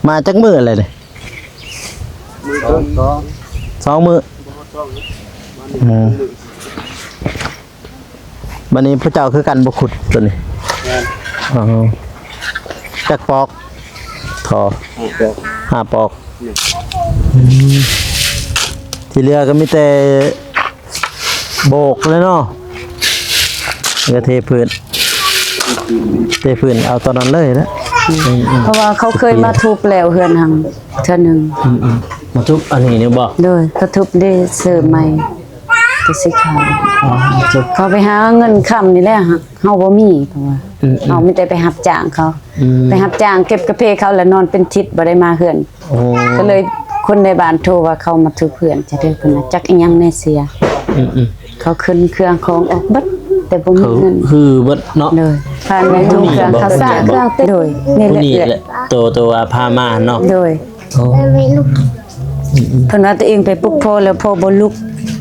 ມາຈັກມື້ແລ້ວນີ້? ມື້ສອງ ສອງມື້. ອືມ ບັດນີ້ພວກເຈົ້າຄືກັນບໍ່ຂຸດຕົວນີ້? ແມ່ນ. ອໍ ຈັກປອກ? ທໍ່ ຫ້າປອກ ຫ້າປອກ. ແມ່ນ. ອືມ ທີ່ເຫຼືອກໍມີແຕ່ໂບກແລ້ວເນາະ ກໍເທພື້ນ ເທພື້ນເອົາຕອນນັ້ນເລີຍນະ. ອືມ ເພາະວ່າເຂົາເຄີຍມາທຸບແລ້ວເຮືອນຫັ້ນເທື່ອໜຶ່ງ. ອືມໆ ມາທຸບອັນນີ້ນີ້ບໍ່? ໂດຍ ເຂົາທຸບໄດ້ເສີມໃໝ່ ແຕ່ສີຂາວ. ອໍ ເຂົາໄປຫາເງິນຄ້ຳນີ້ແຫຼະ ເຮົາບໍ່ມີ ເພາະວ່າ ອືມໆ ເຮົາມີແຕ່ໄປຮັບຈ້າງເຂົາ. ອືມ ໄປຮັບຈ້າງເກັບກາເຟເຂົາ ແລ້ວນອນເປັນທິດບໍ່ໄດ້ມາເຮືອນ. ໂອ້ ກໍເລີຍຄົນໃນບ້ານໂທວ່າເຂົາມາທຸບເຮືອນຈະເດີ ເພິ່ນວ່າຈັກອີ່ຫຍັງແນ່ເສຍ. ອືມໆ ເຂົາຂຶ້ນເຄື່ອງຂອງອອກເບິດ ແຕ່ບໍ່ມີເງິນ ຄືເບິດເນາະ. ໂດຍ ຜ່ານໄປທຸບເຄື່ອງເຂົາ ສາເຄື່ອງເຕັມ. ໂດຍ ນີ້ແຫຼະ ຜູ້ນີ້ແຫຼະ ໂຕ ໂຕວ່າພາມາເນາະ. ໂດຍ ໂອ້ ອືມໆ ເພິ່ນວ່າຕົວເອງໄປປຸກພໍ່ແລ້ວພໍ່ບໍ່ລຸກ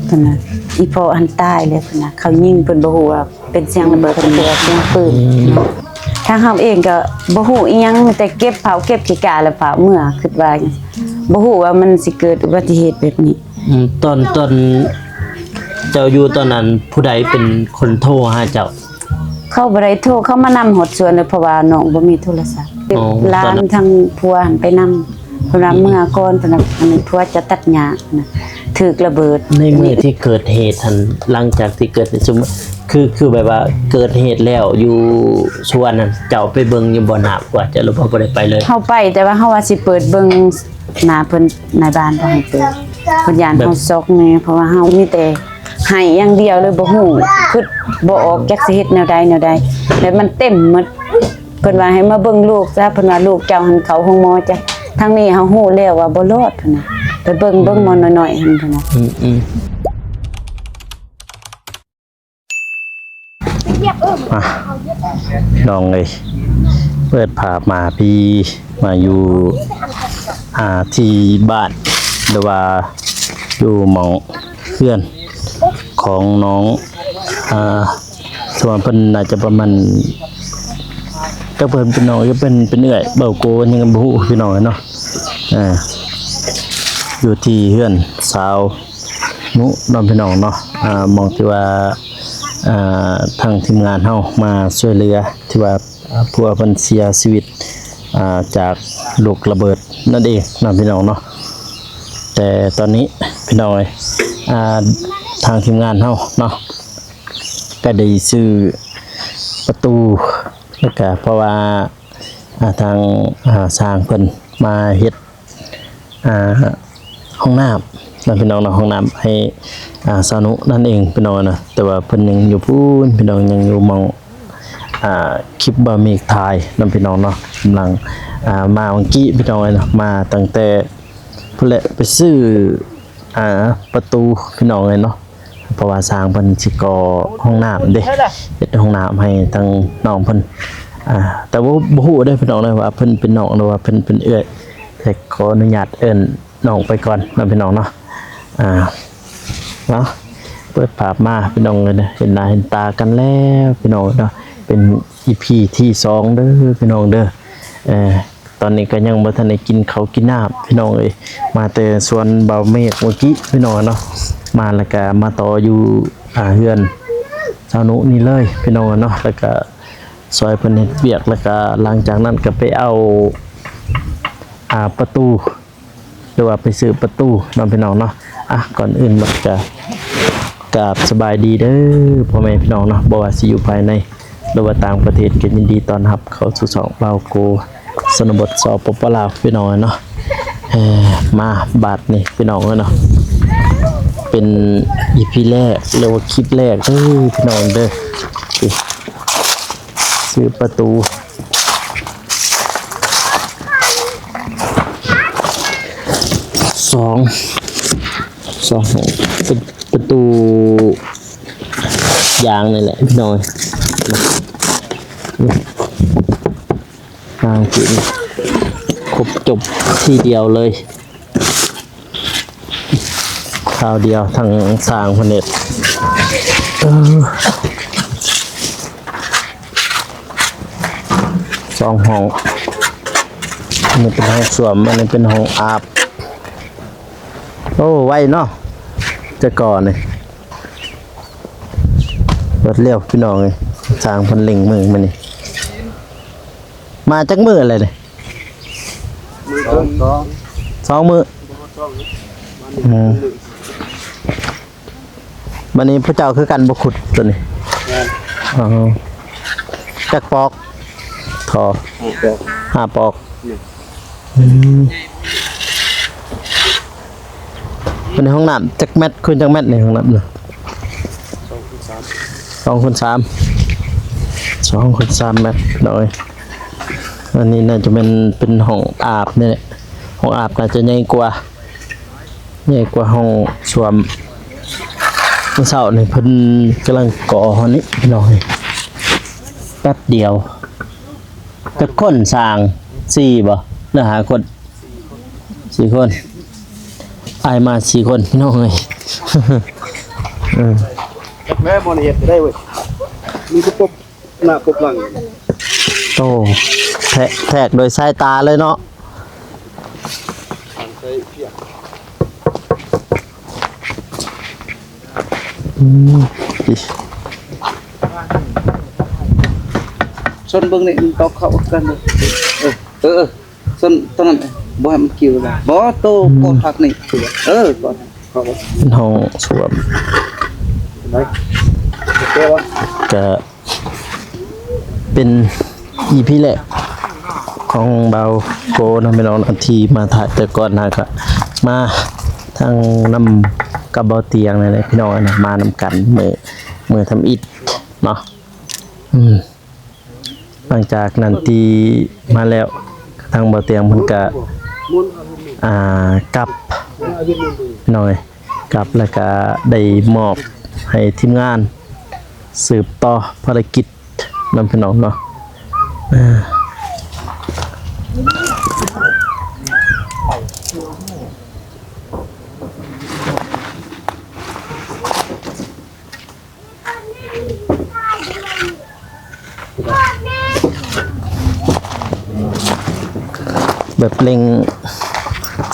ເພິ່ນວ່າ ອີ່ພໍ່ຫັ້ນຕາຍແລ້ວ ເພິ່ນວ່າ ເຂົາຍິງ ເພິ່ນບໍ່ຮູ້ວ່າເປັນສຽງລະເບີດ ເພິ່ນວ່າສຽງປືນ. ອືມ ທາງເຮົາເອງກໍບໍ່ຮູ້ອີ່ຫຍັງ ມີແຕ່ເກັບເຜົາ ເກັບຂີ້ກາແລ້ວຟ້າວເມືອ ຄິດວ່າ ບໍ່ຮູ້ວ່າມັນຊິເກີດອຸບັດຕິເຫດແບບນີ້. ອືມ ຕອນ ຕອນເຈົ້າຢູ່ຕອນນັ້ນ ຜູ້ໃດເປັນຄົນໂທຫາເຈົ້າ? ເຂົາບໍ່ໄດ້ໂທ ເຂົາມານຳຮອດສວນເລີຍ ເພາະວ່ານ້ອງບໍ່ມີໂທລະສັບ. ອໍ ຫຼານ ຕອນນັ້ນ ທາງຜົວຫັ້ນໄປນຳ ເພິ່ນວ່າເມືອກ່ອນ ເພິ່ນວ່າອັນນີ້ຜົວຈະຕັດຫຍ້ານະ ຖືກລະເບີດ. ໃນມື້ທີ່ເກີດເຫດຫັ້ນ ຫຼັງຈາກທີ່ເກີດ ສົມມຸດ ຄື ຄືແບບວ່າເກີດເຫດແລ້ວຢູ່ສວນນັ້ນ ເຈົ້າໄປເບິ່ງຢູ່ບໍ່ ນາບວ່າເຈົ້າ ຫຼືວ່າບໍ່ໄດ້ໄປເລີຍ? ເຮົາໄປ ແຕ່ວ່າເຮົາວ່າຊິເປີດເບິ່ງ ໜ້າເພິ່ນ ນາຍບ້ານບໍ່ໃຫ້ເປີດ ເພິ່ນຢ້ານເຮົາຊອກແນ່ ເພາະວ່າເຮົາມີແຕ່ໄຫ້ຢ່າງດຽວເລີຍ ບໍ່ຮູ້ ຄິດບໍ່ອອກຈັກຊິເຮັດແນວໃດແນວໃດ ແລ້ວມັນເຕັມໝົດ. ເພິ່ນວ່າໃຫ້ມາເບິ່ງລູກຊະ ເພິ່ນວ່າລູກເຈົ້າຫັ້ນເຂົ້າໂຮງໝໍຈ້ະ ທາງນີ້ເຮົາຮູ້ແລ້ວວ່າບໍ່ລອດ ເພິ່ນວ່າ ໄປເບິ່ງ ເບິ່ງໝໍນ້ອຍໆຫັ້ນ ເພິ່ນວ່າ. ອືມໆ ອ່ະ ນ້ອງເອີຍ ເປີດພາບມາພີ້ ມາຢູ່ ອ່າ ທີ່ບ້ານ ຫຼືວ່າຢູ່ໝ່ອງເຮືອນຂອງນ້ອງ ອ່າ ສ່ວນເພິ່ນໜ້າຈະປະມານ ຈັກເພິ່ນເປັນນ້ອງ ຫຼືເປັນ ເປັນເອື້ອຍ ເບົາໂກ ຍັງບໍ່ຮູ້ພີ່ນ້ອງເນາະ. ອ່າ ຢູ່ທີ່ເຮືອນສາວ ນຸເນາະພີ່ນ້ອງເນາະ ອ່າ ໝ່ອງທີ່ວ່າ ອ່າ ທາງທີມງານເຮົາມາຊ່ວຍເຫຼືອ ທີ່ວ່າ ອ່າ ຜົວເພິ່ນເສຍຊີວິດ ອ່າ ຈາກລູກລະເບີດນັ້ນເອງເນາະພີ່ນ້ອງເນາະ. ແຕ່ຕອນນີ້ພີ່ນ້ອງເອີຍ ອ່າ ທາງທີມງານເຮົາເນາະ ກໍໄດ້ຊື້ປະຕູ ແລ້ວກໍເພາະວ່າ ອ່າ ທາງ ອ່າ ຊ່າງເພິ່ນມາເຮັດ ອ່າ ຫ້ອງນ້ຳເນາະພີ່ນ້ອງເນາະ ຫ້ອງນ້ຳໃຫ້ ອ່າ ສາວນຸນັ້ນເອງພີ່ນ້ອງເນາະ. ແຕ່ວ່າເພິ່ນຍັງຢູ່ພຸ້ນພີ່ນ້ອງ ຍັງຢູ່ໝ່ອງ ອ່າ ຄລິບບ່າວເມກຖ່າຍນຳພີ່ນ້ອງເນາະ ກຳລັງ ອ່າ ມາຫວ່າງກີ້ພີ່ນ້ອງເອີຍເນາະ ມາຕັ້ງແຕ່ພຸ້ນແຫຼະ ໄປຊື້ ອ່າ ປະຕູພີ່ນ້ອງເອີຍເນາະ ເພາະວ່າຊ່າງເພິ່ນຊິກໍ່ຫ້ອງນ້ຳເດ້ ເຮັດຫ້ອງນ້ຳໃຫ້ທາງນ້ອງເພິ່ນ ອ່າ ແຕ່ວ່າບໍ່ຮູ້ເດ້ພີ່ນ້ອງເດີ ວ່າເພິ່ນເປັນນ້ອງ ຫຼືວ່າເພິ່ນເປັນເອື້ອຍ ແຕ່ຂໍອະນຸຍາດເອີ້ນນ້ອງໄປກ່ອນເນາະພີ່ນ້ອງເນາະ. ອ່າ ເນາະ ເປີດພາບມາພີ່ນ້ອງເອີຍ ເຫັນໜ້າເຫັນຕາກັນແລ້ວພີ່ນ້ອງເນາະ ເປັນອີພີທີສອງເດີພີ່ນ້ອງເດີ. ເອີ ຕອນນີ້ກໍຍັງບໍ່ທັນໄດ້ກິນເຂົ້າກິນນ້ຳພີ່ນ້ອງເອີຍ ມາແຕ່ສວນບ່າວເມກເມື່ອກີ້ພີ່ນ້ອງເນາະ ມາແລ້ວກໍມາຕໍ່ຢູ່ ອ່າ ເຮືອນສາວນຸນີ້ເລີຍພີ່ນ້ອງເນາະ ແລ້ວກໍຊ່ອຍເພິ່ນເຮັດວຽກ ແລ້ວກໍຫຼັງຈາກນັ້ນກໍໄປເອົາ ອ່າ ປະຕູ ຫຼືວ່າໄປຊື້ປະຕູເນາະພີ່ນ້ອງເນາະ. ອ່ະ ກ່ອນອື່ນໝົດກໍກາບສະບາຍດີເດີພໍ່ແມ່ພີ່ນ້ອງເນາະ ບໍ່ວ່າຊິຢູ່ພາຍໃນ ຫຼືວ່າຕ່າງປະເທດ ກໍຍິນດີຕ້ອນຮັບເຂົ້າສູ່ຊ່ອງບ່າວໂກ ຊົນນະບົດ ສປປ ລາວ ພີ່ນ້ອງເນາະ. ເອີ ມາບາດນີ້ພີ່ນ້ອງເອີຍເນາະ ເປັນອີພີແລກ ຫຼືວ່າຄລິບແລກເດີພີ່ນ້ອງເດີ. ນີ້ ຊື້ປະຕູ ສອງ ສອງຫ້ອງ ເປັນປະຕູຢາງນີ້ແຫຼະພີ່ນ້ອງ. ທາງຂຶ້ນຄົບຈົບທີດຽວເລີຍ ຄາວດຽວ ທັງສ້າງເພິ່ນເຮັດ ເອີ ສອງຫ້ອງ ນີ້ເປັນຫ້ອງສ້ວມ ອັນນີ້ເປັນຫ້ອງອາບ. ໂອ້ ໄວເນາະ ແຕ່ກ່ອນນີ້ ເບິດແລ້ວພີ່ນ້ອງເອີຍ. ຊ່າງເພິ່ນເລັ່ງມືມື້ນີ້ ມາຈັກມື້ແລ້ວນີ້? ມື້ສອງ ສອງ ສອງມື້. ອືມ ບັດນີ້ພວກເຈົ້າຄືກັນບໍ່ຂຸດໂຕນີ້? ແມ່ນ. ອໍ ຈັກປອກ? ທໍ່ ຫ້າປອກ ຫ້າປອກ. ແມ່ນ. ອືມ ເປັນຫ້ອງນ້ຳຈັກແມັດຄູນຈັກແມັດນີ້? ຫ້ອງນ້ຳນະ ສອງຄູນສາມ ສອງຄູນສາມ ສອງຄູນສາມແມັດ. ໂດຍ ອັນນີ້ໜ້າຈະແມ່ນເປັນຫ້ອງອາບນີ້ແຫຼະ ຫ້ອງອາບໜ້າຈະໃຫຍ່ກວ່າ ໃຫຍ່ກວ່າຫ້ອງສ້ວມ. ມື້ເຊົ້ານີ້ເພິ່ນກຳລັງກໍ່ຫັ້ນນີ້ພີ່ນ້ອງ ແປັບດຽວ. ຈັກຄົນຊ່າງ? ສີ່ບໍ່ ຫຼືຫ້າຄົນ? ສີ່ຄົນ ອ້າຍມາສີ່ຄົນພີ່ນ້ອງເອີຍ. ເອີ ຈັກແລ້ວບໍ່ໄດ້ເຮັດໄດ້ເວີຍ ມີແຕ່ປົບ ໜ້າປົບຫຼັງ. ໂອ້ ແທກ ແທກໂດຍສາຍຕາເລີຍເນາະ. ອືມ ຊົນເບິ່ງນີ້ມັນຕອກເຂົ້າກັນເດີ. ເອີ ເອີ ເອີ ຊົນໂຕນັ້ນ ບໍ່ໃຫ້ມັນກິ້ວລະ ບໍ່ ໂຕ ອືມ ກອດພັກນີ້. ເອີ ກອດ ເຂົ້າ ເປັນຫ້ອງສ້ວມ ໄດ້ ໂອເຄບໍ່? ກະ ເປັນອີພີແລກຂອງບ່າວໂກເນາະພີ່ນ້ອງເນາະ ທີ່ມາຖ່າຍ. ແຕ່ກ່ອນຫາກະມາທາງນຳກັບບ່າວຕຽງນີ້ແຫຼະພີ່ນ້ອງເນາະ ມານຳກັນມື້ ມື້ທຳອິດເນາະ. ອືມ ຫຼັງຈາກນັ້ນທີ່ມາແລ້ວ ທາງບ່າວຕຽງເພິ່ນກະ ອ່າ ກັບ ພີ່ນ້ອງເອີຍ ກັບ ແລ້ວກະໄດ້ມອບໃຫ້ທີມງານສືບຕໍ່ພາລະກິດນຳພີ່ນ້ອງເນາະ. ເອີ ແບບເລັ່ງ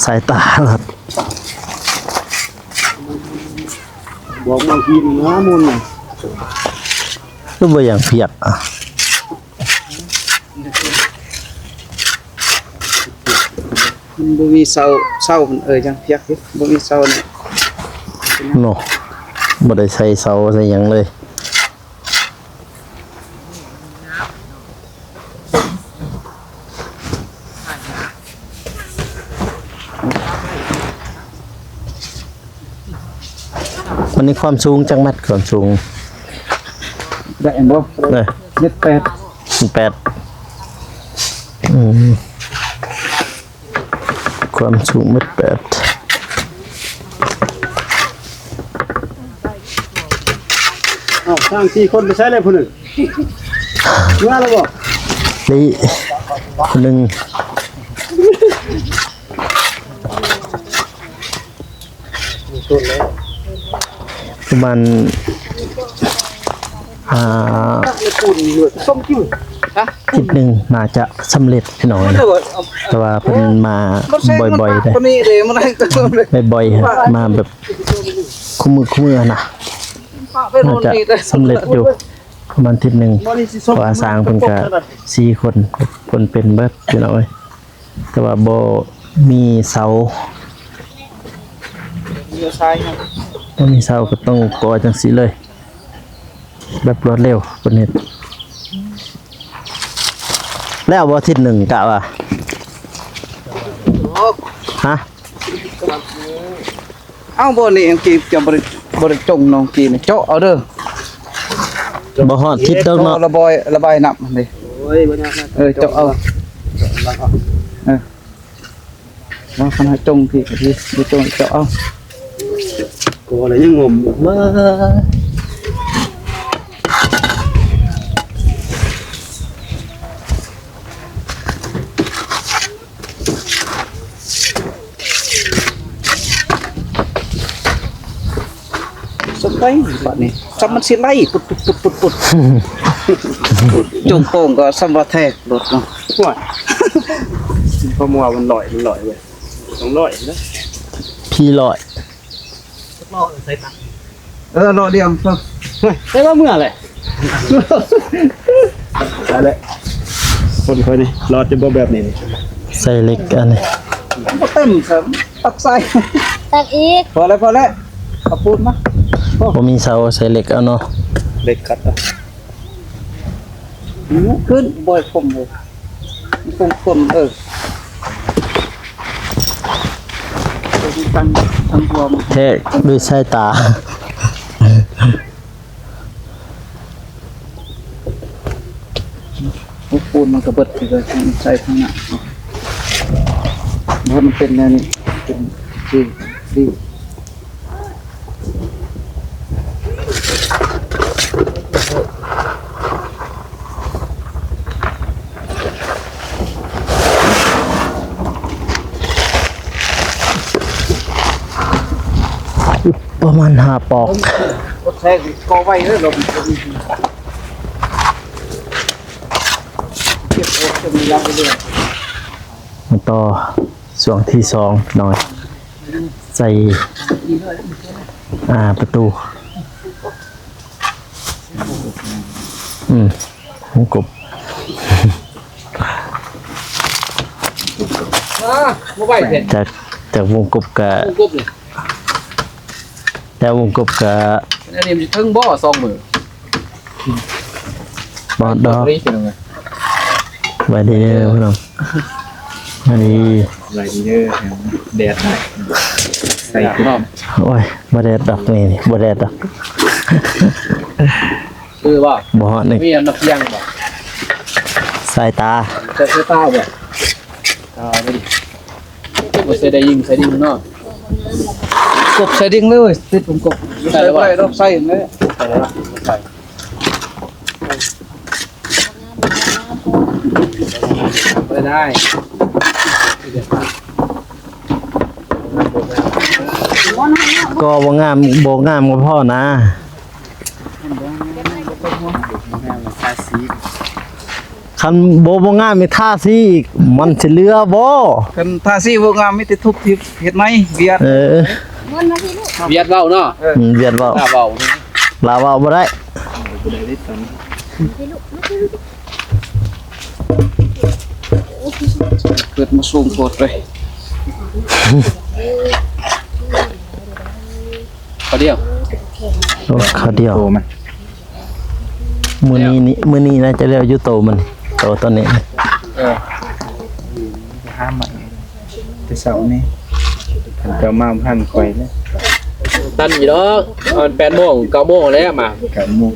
ສາຍຕາລະ ບອກມາກິນນະມຸນນະ ຄືບໍ່ຢາກພຽກອະ. ມັນບໍ່ມີເສົາ ເສົາ ເອີ ຍັງພຽກຢູ່ ບໍ່ມີເສົານີ້ເນາະ ບໍ່ໄດ້ໃສ່ເສົາໃສ່ຫຍັງເລີຍ. ມັນມີຄວາມສູງຈັກແມັດ? ຄວາມສູງ ໄດ້ບໍ່? ໄດ້ ແມັດແປດ ແມັດແປດ. ອືມ ຄວາມສູງແມັດແປດ. ເອົ້າ ຊ່າງສີ່ຄົນໄປໃສແລ້ວຜູ້ໜຶ່ງ? ເມືອແລ້ວບໍ່? ນີ້ ຜູ້ໜຶ່ງ ປະມານ ອ່າ ທິດໜຶ່ງໜ້າຈະສຳເລັດພີ່ນ້ອງເອີຍ ແຕ່ວ່າເພິ່ນມາບໍ່ອຍໆເດ້ ບໍ່ອຍໆ ມາແບບຄູ່ມື້ ຄູ່ມື້ຫັ້ນນະ ໜ້າຈະສຳເລັດຢູ່ປະມານທິດໜຶ່ງ ເພາະວ່າຊ່າງເພິ່ນກະສີ່ຄົນ ເພິ່ນເປັນເບິດພີ່ນ້ອງເອີຍ. ແຕ່ວ່າບໍ່ມີເສົາ ບໍ່ມີເສົາກໍຕ້ອງກໍ່ຈັ່ງຊີ້ເລີຍ ແບບລວດເລັວເພິ່ນເຮັດ. ແລ້ວບໍ່ທິດໜຶ່ງກະວ່າ ຮະ? ເອົາ ບໍ່ນີ້ອັງກີ້ຈະບໍ່ໄດ້ ບໍ່ໄດ້ຈົ່ງນ້ອງກີ້ນີ້ ເຈາະເອົາເດີ ບໍ່ຮອດທິດດອກເນາະ ລະບາຍ ລະບາຍນ້ຳຫັ້ນເດ ໂອ້ຍ ບໍ່ຍາກນະ ເອີ ເຈາະເອົາ ເຈາະເອົາ ເອີ ວ່າຄັນໃຫ້ຈົ່ງພີ້ກະດີ ບໍ່ຈົ່ງເຈາະເອົາ ກໍລະຍັງງົມເບິ່ງ. ສົມໄປບາດນີ້ ຊ້ຳມັນຊິໄຫຼ ປຸດໆໆໆ ຈົ່ງໂປ່ງກໍຊ້ຳວ່າແທກໂລດເນາະ ໂອ້ຍ ເພາະໝູ່ເຮົາມັນຮ້ອຍ ມັນຮ້ອຍເວີຍ ສອງຮ້ອຍນະ ພີ້ຮ້ອຍ ເອີ ເລາະດຽວ ໄປວ່າເມື່ອແຫຼະ ໄປແຫຼະ ຄົນຂ້ອຍນີ້ລອດຈະບໍ່ແບບນີ້ ໃສ່ເຫຼັກອັນນີ້ ມັນບໍ່ເຕັມຊ້ຳ ຕັກໃສ່ ຕັກອີກ ພໍແລ້ວ ພໍແລ້ວ ເອົາປູນມາ ບໍ່ມີເສົາ ໃສ່ເຫຼັກເອົາເນາະ ເຫຼັກຂັດເອົາ ຂຶ້ນ ບໍ່ໃຫ້ຄົມເລີຍ ຄົມໆ ເອີ ຕັ້ງ ຕັ້ງຫົວມັນ ແທກດ້ວຍສາຍຕາ ໂອ້ ປູນມັນກະເບິດ ໃສ່ທາງໜ້າ ບໍ່ໃຫ້ມັນເປັນແນວນີ້ ເປັນ ດີ ດີ. ປະມານຫ້າປອກ ມາຕໍ່ຊ່ວງທີສອງ ນ້ອຍ ໃສ່ ອ່າ ປະຕູ ອືມ ວົງກົບ ມາ ບໍ່ໄຫວແທ້ ຈາກ ຈາກວົງກົບກະ ວົງກົບນີ້ ແຕ່ວົງກົບກະ ອັນນີ້ມັນຊິເຖິງບໍ່ ສອງມື້ ບໍ່ດອກ ສະບາຍດີເດີພີ່ນ້ອງ ອັນນີ້ ສະບາຍດີເດີ ແດດ ໃສ່ ໂອ້ຍ ບໍ່ແດດດອກ ນີ້ ນີ້ ບໍ່ແດດດອກ ຄືບໍ່ ບໍ່ຮອດນີ້ ມີອັນນັບພຽງບໍ່ ສາຍຕາ ໃສ່ສາຍຕາບໍ່ ອ່າ ບໍ່ໃສ່ໄດ້ຍິງ ໃສ່ດິງເນາະ ກົບໃສ່ດິງເລີຍ ຕິດຜົມກົບ ໃສ່ບໍ່ໄດ້ດອກ ໃສ່ແລ້ວ ໃສ່ແລ້ວ ໃສ່ ບໍ່ໄດ້ ກໍບໍ່ງາມ ບໍ່ງາມກໍພໍນະ ຄັນບໍ່ ບໍ່ງາມນີ້ທາສີອີກ ມັນຊິເຫຼືອບໍ່? ຄັນທາສີບໍ່ງາມ ມີແຕ່ທຸບທີ່ເຮັດໃໝ່ ວຽດ ເອີ ວຽດເວົ້າເນາະ ເອີ ອືມ ວຽດເວົ້າ ລາວເວົ້າ ລາວເວົ້າບໍ່ໄດ້ ບໍ່ໄດ້ເດ້ ເກີດມາສູງໂພດເລີຍ ເຂົ້າດຽວ ໂອ້ ເຂົ້າດຽວ ໂຕມັນ ມື້ນີ້ນີ້ ມື້ນີ້ໜ້າຈະແລ້ວຢູ່ໂຕມັນ ໂຕຕອນນີ້ ເອີ ຫາໃໝ່ ແຕ່ເຊົ້ານີ້ ເຈົ້າມາບໍ່ທັນຂ້ອຍເດ້ ທັນຢູ່ດອກ ປະມານແປດໂມງ ເກົ້າໂມງແລ້ວມາ ເກົ້າໂມງ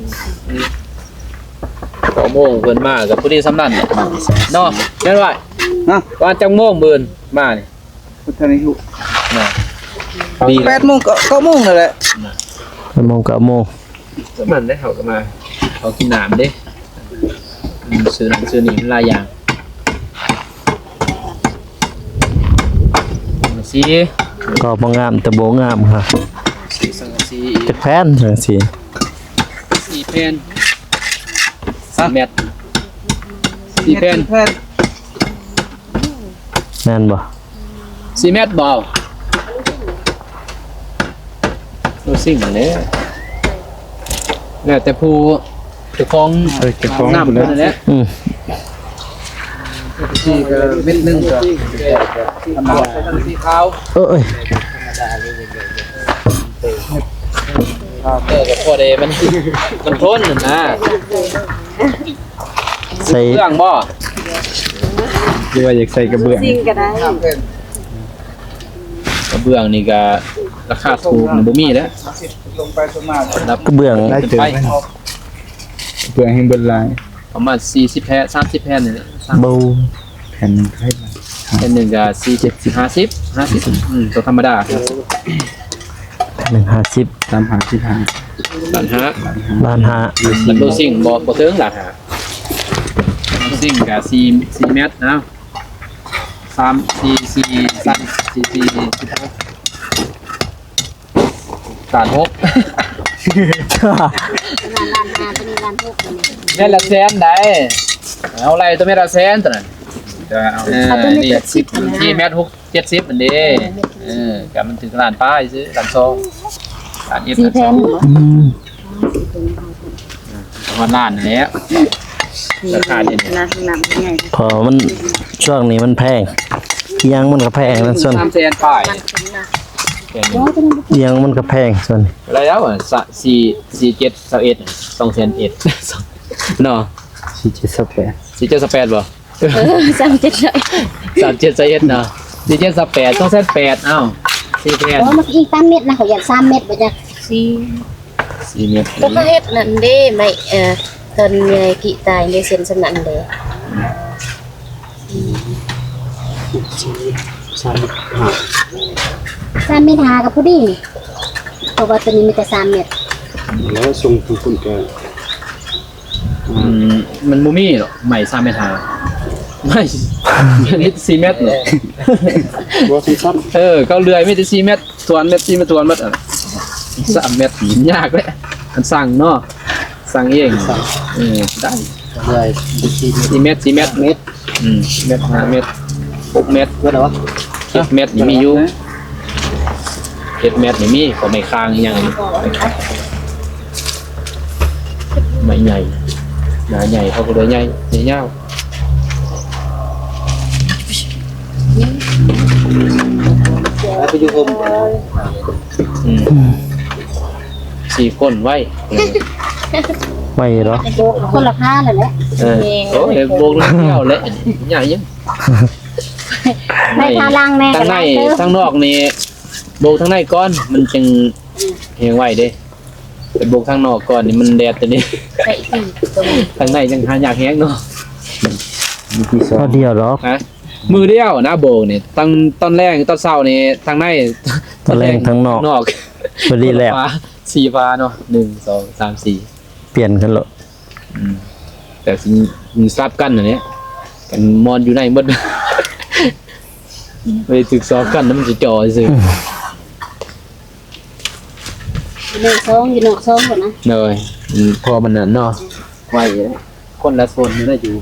ເກົ້າໂມງເພິ່ນມາກໍພໍດີສ່ຳນັ້ນແຫຼະເນາະ ແມ່ນວ່າ ຮະ ວ່າຈັກໂມງມື້ອື່ນມານີ້ ບໍ່ທັນໄດ້ຮູ້ ເນາະ ດີ ແປດໂມງ ເກົ້າ ເກົ້າໂມງນັ້ນແຫຼະ ແປດໂມງ ເກົ້າໂມງ ສ່ຳນັ້ນເດ້ ເຮົາກໍມາ ເຮົາກິນນ້ຳເດ້ ອືມ ຊື້ນັ້ນຊື້ນີ້ມັນຫຼາຍຢ່າງ ສັງກະສີ ກໍບໍ່ງາມ ແຕ່ບໍ່ງາມຮະ ສັງກະສີ ຈັກແຜ່ນ ສັງກະສີ ສີ່ແຜ່ນ ສີ່ແມັດ ສີ່ແຜ່ນ ແມ່ນບໍ່? ສີ່ແມັດບໍ່? ໂອ້ ຊິງແຫຼະ ແລ້ວແຕ່ຜູ້ເຈົ້າຂອງ ເອີ ເຈົ້າຂອງ ນ້ຳ ເພິ່ນນັ້ນແຫຼະ ອືມ ສີ່ກໍເມັດໜຶ່ງກໍທຳມະດາ ສີຂາວ ເອີຍ ເອີ ກໍພໍໄດ້ ມັນ ມັນທົນຫັ້ນນະ. ໃສ່ເບື້ອງບໍ່ ຫຼືວ່າຢາກໃສ່ກະເບື້ອງ? ຊິງກໍໄດ້ ກະເບື້ອງນີ້ກະລາຄາຖືກນີ້ບໍ່ມີແລ້ວ ລະດັບກະເບື້ອງ ຫຼາຍເຕີບ ກະເບື້ອງແຮ່ງເບິດຫຼາຍ ປະມານສີ່ສິບແຜ່ນ ສາມສິບແຜ່ນນີ້ແຫຼະ ບໍ່ ແຜ່ນໜຶ່ງເທົ່າໃດ? ແຜ່ນໜຶ່ງກະສີ່ສິບ ຫ້າສິບ ຫ້າສິບ ອືມ ຕົວທຳມະດາ ແຜ່ນໜຶ່ງຫ້າສິບ ສາມຫ້າສິບຫ້າ ລ້ານຫ້າ ລ້ານຫ້າ ມັນບໍ່ຊິງ ບໍ່ ບໍ່ເຖິງລ້ານຫ້າ ຊິງກະສີ່ ສີ່ແມັດນະ ສາມ ສີ່ ສີ່ ສີ່ ສີ່ ສິບຫົກ ລ້ານຫົກ ປະມານລ້ານຫ້າ ຕົວນີ້ລ້ານຫົກ ແມັດລະແສນໃດ ເອົາໄລ່ຕົວແມັດລະແສນຕົວນັ້ນ ກໍເອົາ ເອີ ເອົາຕົວເມັດ ນີ້ ເຈັດສິບຫັ້ນນະ ນີ້ແມັດຫົກເຈັດສິບຫັ້ນເດ້. ເອີ ກໍມັນຖືກລ້ານປາຍຊື່ ລ້ານສອງ ລ້ານເອັດ ລ້ານສອງ ອືມ ຮອດລ້ານນັ້ນແຫຼະ ລາຄານີ້ ເພາະວ່າມັນ ຊ່ວງນີ້ມັນແພງ ອີ່ຫຍັງມັນກໍແພງນະ ສ່ວນ ສາມແສນປາຍ ອີ່ຫຍັງມັນກໍແພງ ສ່ວນ ແລ້ວ ສີ່ ສີ່ເຈັດ ຊາວເອັດ ສອງແສນເອັດ ເນາະ ສີ່ເຈັດ ຊາວແປດ ສີ່ເຈັດ ຊາວແປດບໍ່? ເອີ ສາມເຈັດ ຊາວເອັດ ສາມເຈັດ ຊາວເອັດເນາະ ສີ່ເຈັດ ຊາວແປດ ສອງແສນແປດ ເອົ້າ ສີ່ແຜ່ນ ໂອ້ ມັນອີກສາມເມັດນະ ຂ້ອຍຢ້ານສາມເມັດບໍ່ຈັກ ສີ່ ສີ່ເມັດ ກໍເຂົາເຮັດນັ້ນເດ້ ໄມ້ ເອີ ຕອນຍາຍກິຕາຍເດ້ ເສັ້ນສ່ຳນັ້ນເດ້ ສາມເມັດຫ້າ ສາມເມັດຫ້າກໍພໍດີນີ້ ເພາະວ່າຕົວນີ້ມີແຕ່ສາມເມັດ ແລ້ວສົ່ງທາງພຸ້ນກໍ ອືມ ມັນບໍ່ມີດອກ ໄມ້ສາມເມັດຫ້າ ໄມ້ມີແຕ່ສີ່ເມັດເນາະ ບໍ່ທັນຊັບ ເອີ ເຂົາເລື່ອຍມີແຕ່ສີ່ເມັດ ຖ້ວນເມັດ ສີ່ເມັດຖ້ວນໝົດ ສາມເມັດຍາກແຫຼະ ຄັນສັ່ງເນາະ ສັ່ງເອງ ເອີ ໄດ້ ເລື່ອຍສີ່ເມັດ ສີ່ເມັດ ເມັດ ອືມ ເມັດ ຫ້າເມັດ ຫົກເມັດ ເບິດແລ້ວຫວາ? ເຈັດເມັດນີ້ມີຢູ່ ເຈັດເມັດນີ້ມີ ເຂົາໄມ້ຄ້າງອີ່ຫຍັງ ໄມ້ໃຫຍ່ ໜ້າໃຫຍ່ ເຂົາກໍເລີຍໃຫຍ່ ໃຫຍ່ຍາວ ໄປຢູ່ໂຮມ ອືມ ສີ່ຄົນໄວ້ ໄວ້ເນາະ ຄົນລະພານັ້ນແຫຼະ ເອີ ໂອ້ຍ ໂບກແລ້ວແຫຼະ ຍາກຫຍັງ ໄປທາງຫຼັງແດ່ ທາງໃນ ທາງນອກນີ້ ໂບກທາງໃນກ່ອນ ມັນຈຶ່ງແຮງໄວເດ້ ໄປໂບກທາງນອກກ່ອນນີ້ ມັນແດດຕົວນີ້ ທາງໃນຍັງຫາຍາກແຮງເນາະ ມີທີ່ສອງ ເທື່ອດຽວດອກ ຮະ ມື້ດຽວນະໂບກນີ້ ຕອນ ຕອນແລງ ຕອນເຊົ້ານີ້ທາງໃນ ຕອນແລງທາງນອກ ນອກ ພໍດີແລ້ວ ສີ່ຝາເນາະ ໜຶ່ງ ສອງ ສາມ ສີ່ ປ່ຽນກັນໂລດ ອືມ ແຕ່ຊິ ຊິສະຫຼັບກັນຫັ້ນແຫຼະ ກັນມອນຢູ່ໃນໝົດ ບໍ່ໄດ້ຖືກສອບກັນນຳ ມັນຊິຈ່ອຊື່ ຢູ່ໃນຊອງ ຢູ່ນອກຊອງພຸ້ນນະ ໂດຍ ອືມ ພໍມັນນັ້ນເນາະ ໄວ ຄົນລະໂຊນຢູ່ໃນຢູ່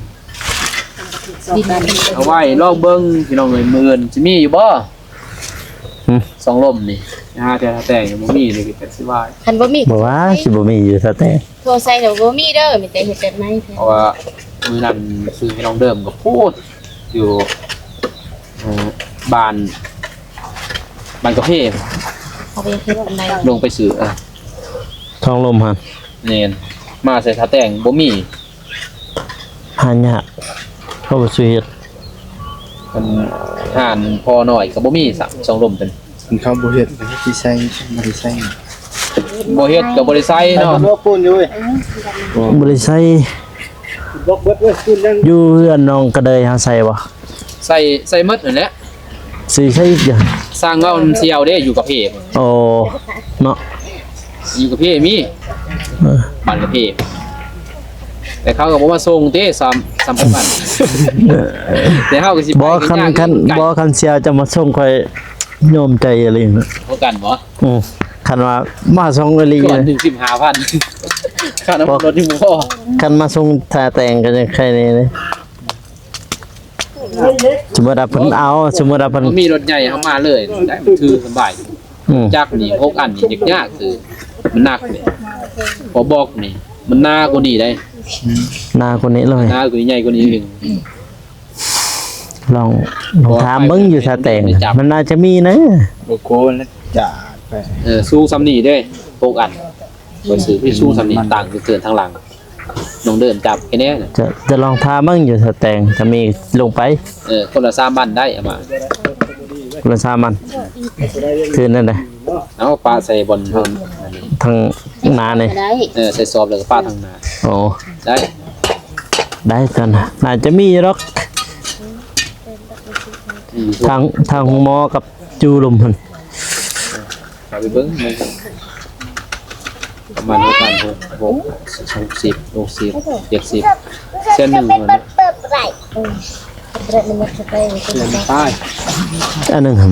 ເອົາໄວ້ລອງເບິ່ງພີ່ນ້ອງເອີຍ ມື້ອື່ນຊິມີຢູ່ບໍ່? ຫຶ ສອງລົມນີ້ ຫາແຕ່ ແຕ່ບໍ່ມີນີ້ກໍຊິວ່າ ຄັນບໍ່ມີ ບໍ່ວ່າຊິບໍ່ມີຢູ່ສະແຕ ໂທໃສ່ກໍບໍ່ມີເດີ ມີແຕ່ເຮັດແບບໃໝ່ ເພາະວ່າມື້ນັ້ນຊື້ໃຫ້ນ້ອງເດີມກໍພູດຢູ່ ເອີ ບ້ານ ບ້ານກາເຟ ເອົາໄປເຮັດອັນໃດ ລົງໄປຊື້ ເອີ ທອງລົມຫັ້ນ ແມ່ນ ມາໃສ່ສະແຕງບໍ່ມີ ຫາຍາກ ເຂົາບໍ່ຊື້ເຮັດ ເພິ່ນຮ້ານພໍໜ້ອຍກໍບໍ່ມີຊ້ຳ ສອງລົມເພິ່ນ ເຂົາບໍ່ເຮັດກໍຊິໃສ່ ບໍ່ໄດ້ໃສ່ ບໍ່ເຮັດກໍບໍ່ໄດ້ໃສ່ເນາະ ເອົາປູນຢູ່ເວີຍ ບໍ່ໄດ້ໃສ່ ບລັອກເບິດເວີຍ ປູນຍັງ ຢູ່ເຮືອນນ້ອງກະເດີຍເຮົາໃສ່ບໍ່? ໃສ່ ໃສ່ໝົດຫັ້ນແຫຼະ ຊິໃສ່ອີກຢູ່ ຊ່າງເວົ້ານຳສ່ຽວເດ້ ຢູ່ກາເຟ ໂອ້ ເນາະ ຢູ່ກາເຟມີ ເອີ ບ້ານກາເຟ ແຕ່ເຂົາກໍບໍ່ມາສົ່ງເດ້ ຊ້ຳ ຊ້ຳກັນ ແຕ່ເຮົາກໍຊິໄປ ບໍ່ ຄັນ ຄັນ ບໍ່ ຄັນສ່ຽວຈະມາສົ່ງຂ້ອຍຍອມໃຈອີ່ຫຼີ ເທົ່າກັນບໍ່? ອືມ ຄັນວ່າມາສົ່ງອີ່ຫຼີ ກ່ອນໜຶ່ງສິບຫ້າພັນ ຄ່ານ້ຳມັນລົດຍັງບໍ່ພໍ ຄັນມາສົ່ງທ່າແຕງກໍຍັງໄຄແດ່ເດ້. ສົມມຸດວ່າເພິ່ນເອົາ ສົມມຸດວ່າເພິ່ນ ເຮົາມີລົດໃຫຍ່ເຮົາມາເລີຍໄດ້ ມັນຖືສະບາຍ ອືມ ຈັກນີ້ຫົກອັນນີ້ຍາກໆ ຄືມັນໜັກເດ້ ພໍບອກນີ້ມັນໜາກວ່ານີ້ໄດ໋ ໜາກວ່ານີ້ເລີຍ ໜາກວ່ານີ້ ໃຫຍ່ກວ່ານີ້ອີກ ລອງ ລອງຖາມເບິ່ງຢູ່ສະແຕງ ມັນໜ້າຈະມີນະ ບໍ່ໂກນຈາກໄປ ເອີ ສູງສ່ຳນີ້ເດ້ ຫົກອັນ ຂ້ອຍຊື້ໄປສູງສ່ຳນີ້ ຕ່າງເກີນທາງຫຼັງ. ນ້ອງເດີນຈັບແຄ່ແນ່ນະ ຈະ ຈະລອງທາເບິ່ງຢູ່ສະແຕງ ຖ້າມີລົງໄປ ເອີ ຄົນລະສາມອັນໄດ້ ເອົາມາ ຄົນລະສາມອັນ ຄືນັ້ນນະ ເອົາປະໃສ່ບ່ອນທາງ ທາງໜ້ານີ້ ເອີ ໃສ່ສອບແລ້ວກໍປະທາງໜ້າ ໂອ້ ໄດ້ ໄດ້ຊັ້ນນະ ໜ້າຈະມີຢູ່ດອກ ອືມ ທາງ ທາງໂຮງໝໍກັບຈູລົມຫັ້ນ. ເອົາໄປເບິ່ງ ປະມານຫົກພັນ ຫົກ ຫົກສິບ ຫົກສິບ ເຈັດສິບ ແສນໜຶ່ງ ເອີ ແສນປາຍ ອັນໜຶ່ງຫັ້ນ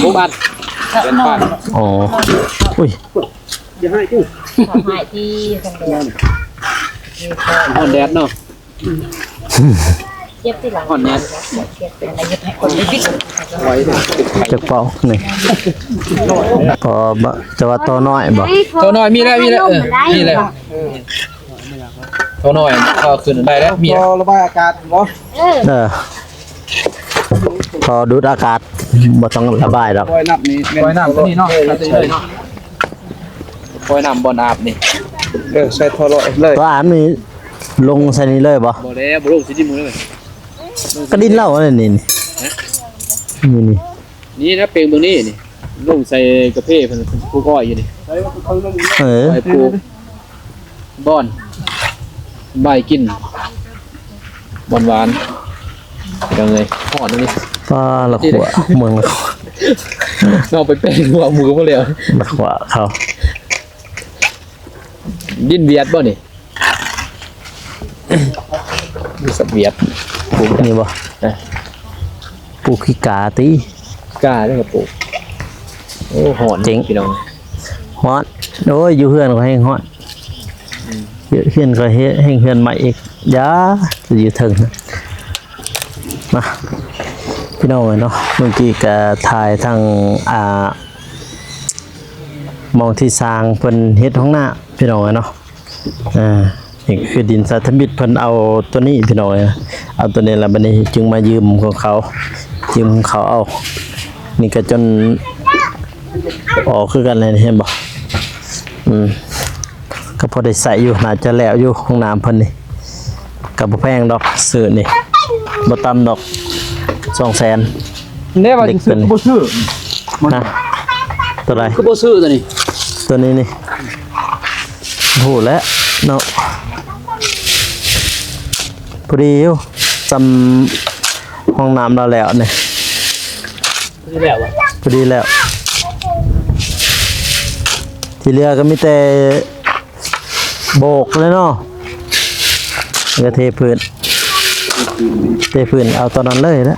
ບໍ່? ຫົກອັນ ແສນປາຍ ອໍ ອຸ້ຍ ຢ່າໃຫ້ຕິ ຂໍໃຫ້ຕິ ຮ້ອນແດດເນາະ. ເຈັບທີ່ຫຼັງ ຮອດແນ່ ຈັກເປົ່ານີ້ ພໍບໍ່ ຈະວ່າຕໍ່ນ້ອຍບໍ່? ຕໍ່ນ້ອຍມີແລ້ວ ມີແລ້ວ ເອີ ມີແລ້ວ ຕໍ່ນ້ອຍ ເຂົ້າຂຶ້ນໄດ້ແລ້ວ ມີແລ້ວ ທໍ່ລະບາຍອາກາດບໍ່? ເອີ ທໍ່ດູດອາກາດ ບໍ່ຕ້ອງລະບາຍດອກ ປ່ອຍນ້ຳນີ້ ປ່ອຍນ້ຳຕົວນີ້ເນາະ ເອີ ຕັດຕົວນີ້ເລີຍເນາະ ປ່ອຍນ້ຳບ່ອນອາບນີ້ ເອີ ໃສ່ທໍ່ລອຍເລີຍ ຕົວອາບນີ້ລົງໃສ່ນີ້ເລີຍບໍ່? ບໍ່ແລ້ວ ບໍ່ລົງໃສ່ດິນໝູເລີຍ ກະດິນເຮົາອັນນີ້ ນີ້ ນີ້ ນີ້ນະ ເປັ່ງເບິ່ງນີ້ ນີ້ ລົງໃສ່ກາເຟເພິ່ນ ປູກອ້ອຍຢູ່ນີ້ ເອີ ອ້ອຍປູກ ບ່ອນ ໃບກິນ ບ່ອນຫວານ ຈັ່ງເລີຍ ຮອດນີ້ ປາລະຂົວ ເມືອງລະຂົວ ເອົາໄປແປງຫົວໝູກບໍ່ແລ້ວ ລະຂົວເຂົາ ດິນຫວຽດບໍ່ນີ້? ມີສະຫວຽດ ປູກນີ້ບໍ່? ເອີ ປູກຂີ້ກາຕິ ກາເດ້ກະປູກ ໂອ້ ຮ້ອນ ເຈັງ ພີ່ນ້ອງ ຮ້ອນ ໂອ້ຍ ຢູ່ເຮືອນກໍແຮງຮ້ອນ ອືມ ເຮືອນກໍແຮງ ເຮືອນໃໝ່ອີກ ຢ່າ ຢູ່ເທິງ ມາ ພີ່ນ້ອງເອີຍເນາະ ເມື່ອກີ້ກະຖ່າຍທາງ ອ່າ ໝ່ອງທີ່ຊ່າງເພິ່ນເຮັດຫ້ອງນ້ຳ ພີ່ນ້ອງເອີຍເນາະ. ອ່າ ນີ້ຄືດິນສາທຳອິດ ເພິ່ນເອົາຕົວນີ້ພີ່ນ້ອງເອີຍ ເອົາຕົວນີ້ລະ ບາດນີ້ຈຶ່ງມາຢືມຂອງເຂົາ ຢືມຂອງເຂົາເອົາ ນີ້ກະຈົນອອກຄືກັນແຫຼະ ເຫັນບໍ່? ອືມ ກະພໍໄດ້ໃຊ້ຢູ່ ໜ້າຈະແລ້ວຢູ່ ຫ້ອງນ້ຳເພິ່ນນີ້ ກະບໍ່ແພງດອກ ຊື້ນີ້ ບໍ່ຕ່ຳດອກ ສອງແສນ ແນ່ວ່າຊິຊື້ ຄືບໍ່ຊື້? ຮະ? ຕົວໃດ? ຄືບໍ່ຊື້ຕົວນີ້? ຕົວນີ້ນີ້ ຮູ້ແລ້ວເນາະ ພໍດີຢູ່ ຊ່ຳຫ້ອງນ້ຳລາວແລ້ວນີ້ ພໍດີແລ້ວ ພໍດີແລ້ວ ທີ່ເຫຼືອກະມີແຕ່ ໂບກເລີຍເນາະ ແລ້ວກະເທພື້ນ ເທພື້ນເອົາຕອນນັ້ນເລີຍແຫຼະ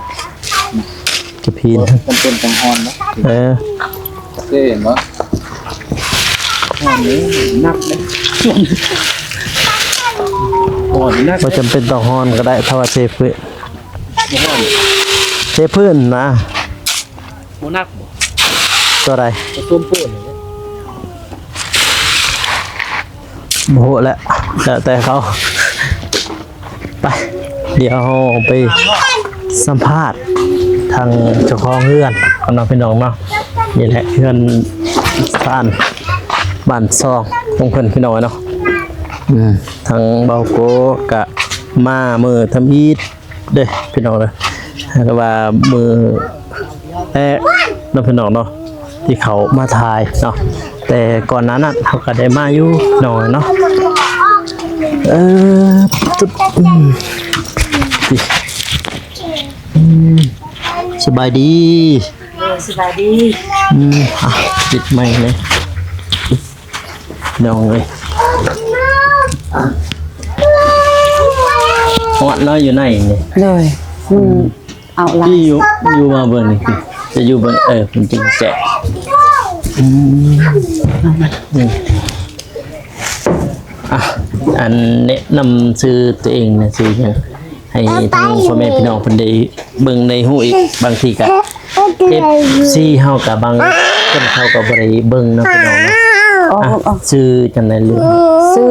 ກະພີນ ບໍ່ຈຳເປັນຕ້ອງຮ່ອນເນາະ ເອີ ເຫັນບໍ່? ຮ້ອນເດ້ ໜັກເດ້ ຮ້ອນໜັກ ບໍ່ຈຳເປັນຕ້ອງຮ່ອນກະໄດ້ ຖ້າວ່າເທພື້ນ ບໍ່ຮ້ອນ ເທພື້ນນະ. ບໍ່ໜັກບໍ່? ຕົວໃດ? ກະສົມປູນ ບໍ່ຮູ້ແຫຼະ ແລ້ວແຕ່ເຂົາ ໄປ ດຽວເຮົາໄປສຳພາດທາງເຈົ້າຂອງເຮືອນກ່ອນເນາະ ພີ່ນ້ອງເນາະ ນີ້ແຫຼະເຮືອນຊານບ້ານຊ່ອງຂອງເພິ່ນ ພີ່ນ້ອງເນາະ ອືມ ທາງເບົາໂກກະມາມື້ທຳອິດ ເດ້ພີ່ນ້ອງເດີ ຫາກວ່າມື້ແລກເນາະພີ່ນ້ອງເນາະ ທີ່ເຂົາມາຖ່າຍເນາະ ແຕ່ກ່ອນໜ້ານັ້ນເຮົາກະໄດ້ມາຢູ່ພີ່ນ້ອງເນາະ ເອີ ອືມ ສະບາຍດີ ເອີ ສະບາຍດີ ອືມ ອ່ະ ປິດໄມເລີຍ. ນ້ອງເອີຍ ຮອດເນາະ ຢູ່ໃນນີ້ ໂດຍ ມັນເອົາຫຼາຍ ຢູ່ ຢູ່ມາເບິ່ງນີ້ ຈະຢູ່ເບິ່ງ ເອີ ມັນຈຶ່ງແຈະ ອືມ ອ່ະ ອັນແນະນຳຊື່ຕົວເອງນະ ຊື່ຫຍັງ? ໃຫ້ທາງພໍ່ແມ່ພີ່ນ້ອງເພິ່ນໄດ້ເບິ່ງໄດ້ຮູ້ອີກ ບາງທີກະ ເອັຟຊີ ເຮົາກະບາງຄົນເຂົາກະບໍ່ໄດ້ເບິ່ງເນາະພີ່ນ້ອງເນາະ ຊື່ຈັ່ງໃດລູກ? ຊື່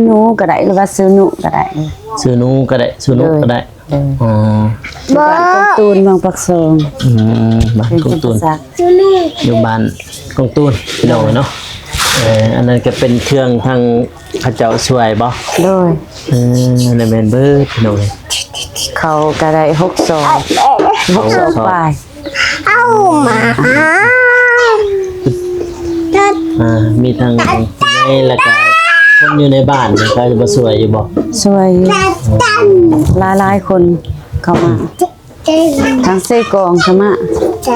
ໜູກະໄດ້ ຫຼືວ່າຊື່ນຸກະໄດ້ ຊື່ໜູກະໄດ້ ຊື່ນຸກະໄດ້ ໂດຍ ອໍ ຢູ່ບ້ານກົງຕູນ ເມືອງປາກຊ່ອງ ອືມ ບ້ານກົງຕູນ ຢູ່ບ້ານກົງຕູນ ພີ່ນ້ອງເນາະ ເອີ ອັນນັ້ນກະເປັນເຄື່ອງທາງ ເຂົາເຈົ້າຊ່ວຍບໍ່? ໂດຍ ເອີ ແມ່ນເບີດພີ່ນ້ອງ ເຂົາກະໄດ້ຫົກຊອກ ຫົກຊອກປາຍ ເອົາມາ ອ່າ ມີທັງຜູ້ໃຫຍ່ ແລ້ວກະຄົນຢູ່ໃນບ້ານເຂົາຈະມາຊ່ວຍຢູ່ບໍ່? ຊ່ວຍຢູ່ ຫຼາຍໆຄົນເຂົ້າມາ ທາງເຊກອງກະມາ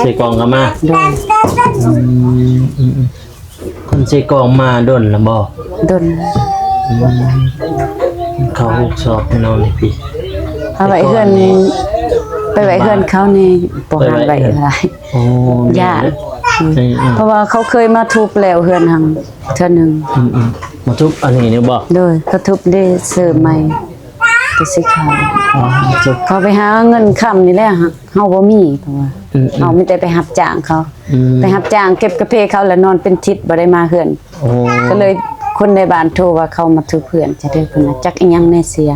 ເຊກອງກະມາ ໂດຍ ອືມ ອືມ ອືມ ຄົນເຊກອງມາດົນລະບໍ່? ດົນ ອືມ ເຂົ້າຮູບຊອບເນາະນີ້ ເອົາໄວ້ເຮືອນ ໄປໄວ້ເຮືອນເຂົານີ້ ບໍ່ໃຫ້ໄວ້ຫຼາຍ ໂອ້ ຢ້ານ ເອີ ເພາະວ່າເຂົາເຄີຍມາທຸບແລ້ວເຮືອນຫັ້ນເທື່ອໜຶ່ງ ອືມ ມາທຸບອັນນີ້ນີ້ບໍ່? ໂດຍ ເຂົາທຸບເດ້ ຊື້ໃໝ່. ຊິເຂົ້າ ອໍ ເຂົາໄປຫາເງິນຄ່ຳນີ້ແຫຼະ ເຮົາບໍ່ມີ ເພາະວ່າ ອືມໆ ເຮົາມີແຕ່ໄປຮັບຈ້າງເຂົາ ອືມ ໄປຮັບຈ້າງເກັບກາເຟເຂົາ ແລ້ວນອນເປັນທິດ ບໍ່ໄດ້ມາເຮືອນ ໂອ້ ກໍເລີຍຄົນໃນບ້ານໂທວ່າເຂົາມາທຸບເຮືອນ ຈະໄດ້ເພິ່ນວ່າຈັກອີ່ຫຍັງແດ່ເສຍ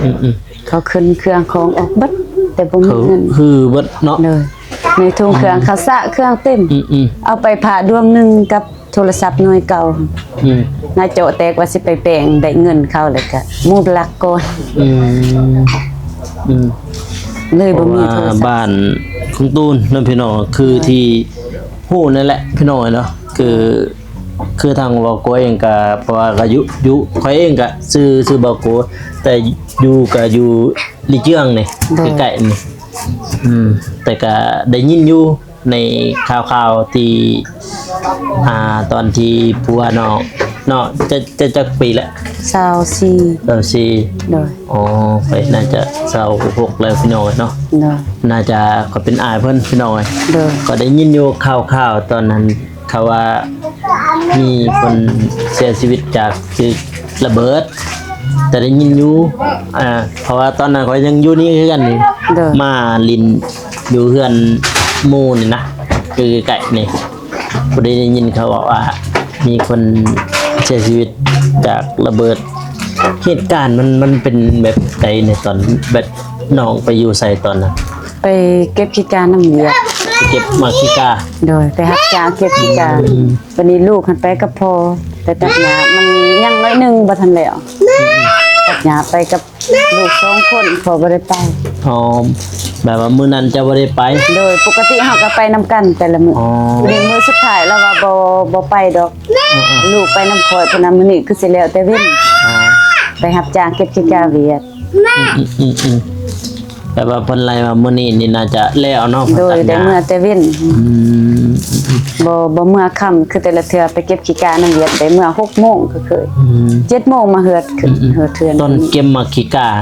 ອືມໆ ເຂົາຂຶ້ນເຄື່ອງຂອງອອກເບິດ ແຕ່ບໍ່ມີເງິນ ຄືເບິດເນາະ ໂດຍ ໃນຖົງເຄື່ອງ ອືມ ເຂົາສະເຄື່ອງເຕັມ ອືມໆ ເອົາໄປພະດວງໜຶ່ງກັບ ໂທລະສັບໜ່ວຍເກົ່າ ອືມ ໜ້າຈໍແຕກວ່າຊິໄປແປງ ໄດ້ເງິນເຂົາແລ້ວກະໝູ່ລັກກ່ອນ ອືມ ອືມ ເລີຍບໍ່ມີໂທລະສັບ ເພາະວ່າບ້ານຂອງຕູນເນາະພີ່ນ້ອງ ຄືທີ່ຮູ້ນັ້ນແຫຼະພີ່ນ້ອງເອີຍເນາະ ຄື ຄືທາງເວົ້າໂກເອງກະ ເພາະວ່າກະຢູ່ ຢູ່ ຂ້ອຍເອງກະຊື່ ຊື່ເວົ້າໂກ ແຕ່ຢູ່ກະຢູ່ລີເຈືອງນີ້ ໂດຍ ໃກ້ໆນີ້ ອືມ ແຕ່ກະໄດ້ຍິນຢູ່ ໃນຂ່າວໆທີ່ ອ່າ ຕອນທີ່ຜົວນ້ອງເນາະ ຈະ ຈະຈັກປີລະ? ຊາວສີ່ ຊາວສີ່ ໂດຍ ອໍ ຂ້ອຍໜ້າຈະຊາວຫົກແລ້ວພີ່ນ້ອງເອີຍເນາະ ໂດຍ ໜ້າຈະ ຂ້ອຍເປັນອ້າຍເພິ່ນພີ່ນ້ອງເອີຍ ໂດຍ ຂ້ອຍໄດ້ຍິນຢູ່ຂ່າວໆຕອນນັ້ນ ເຂົາວ່າມີຄົນເສຍຊີວິດຈາກຖືກລະເບີດ ແຕ່ໄດ້ຍິນຢູ່ ອ່າ ເພາະວ່າຕອນນັ້ນຂ້ອຍຍັງຢູ່ນີ້ຄືກັນນີ້ ໂດຍ ມາຫຼິ້ນຢູ່ເຮືອນໝູ່ນີ້ນະ ຢູ່ໃກ້ໆນີ້ ພໍດີໄດ້ຍິນເຂົາເວົ້າວ່າມີຄົນເສຍຊີວິດຈາກລະເບີດ ເຫດການມັນ ມັນເປັນແບບໃດໃນຕອນ ແບບນ້ອງໄປຢູ່ໃສຕອນນັ້ນ? ໄປເກັບຂີ້ການຳວຽກ ໄປເກັບໝາກຂີ້ກາ ໂດຍ ໄປຮັບຈ້າງເກັບຂີ້ກາ ອືມ ບັດນີ້ລູກຫັ້ນໄປກັບພໍ່ ໄປຕັດຫຍ້າ ມັນຍັງໜ້ອຍໜຶ່ງບໍ່ທັນແລ້ວ ຕັດຫຍ້າໄປກັບລູກສອງຄົນ ພໍ່ບໍ່ໄດ້ໄປ ອໍ ແບບວ່າມື້ນັ້ນເຈົ້າບໍ່ໄດ້ໄປ ໂດຍ ປົກກະຕິເຮົາກໍໄປນຳກັນແຕ່ລະມື້ ອໍ ມື້ສຸດທ້າຍລາວວ່າບໍ່ ບໍ່ໄປດອກ ເອີໆ ລູກໄປນຳຂ້ອຍ ເພິ່ນວ່າມື້ນີ້ຄືຊິແລ້ວແຕ່ເວັນ ອໍ ໄປຮັບຈ້າງເກັບຂີ້ກາວຽກ ອືມໆ ແຕ່ວ່າເພິ່ນໄລ່ວ່າມື້ນີ້ນີ້ໜ້າຈະແລ້ວເນາະ ໂດຍ ໄດ້ເມືອແຕ່ເວັນ ອືມ ບໍ່ ບໍ່ເມືອຄ່ຳ ຄືແຕ່ລະເທື່ອໄປເກັບຂີ້ການຳວຽກ ໄດ້ເມືອຫົກໂມງຄືເຄີຍ ອືມ ເຈັດໂມງມາເຮືອນ ອືມໆ ເຮືອນເຮືອນ ຕອນເກັບໝາກຂີ້ກາ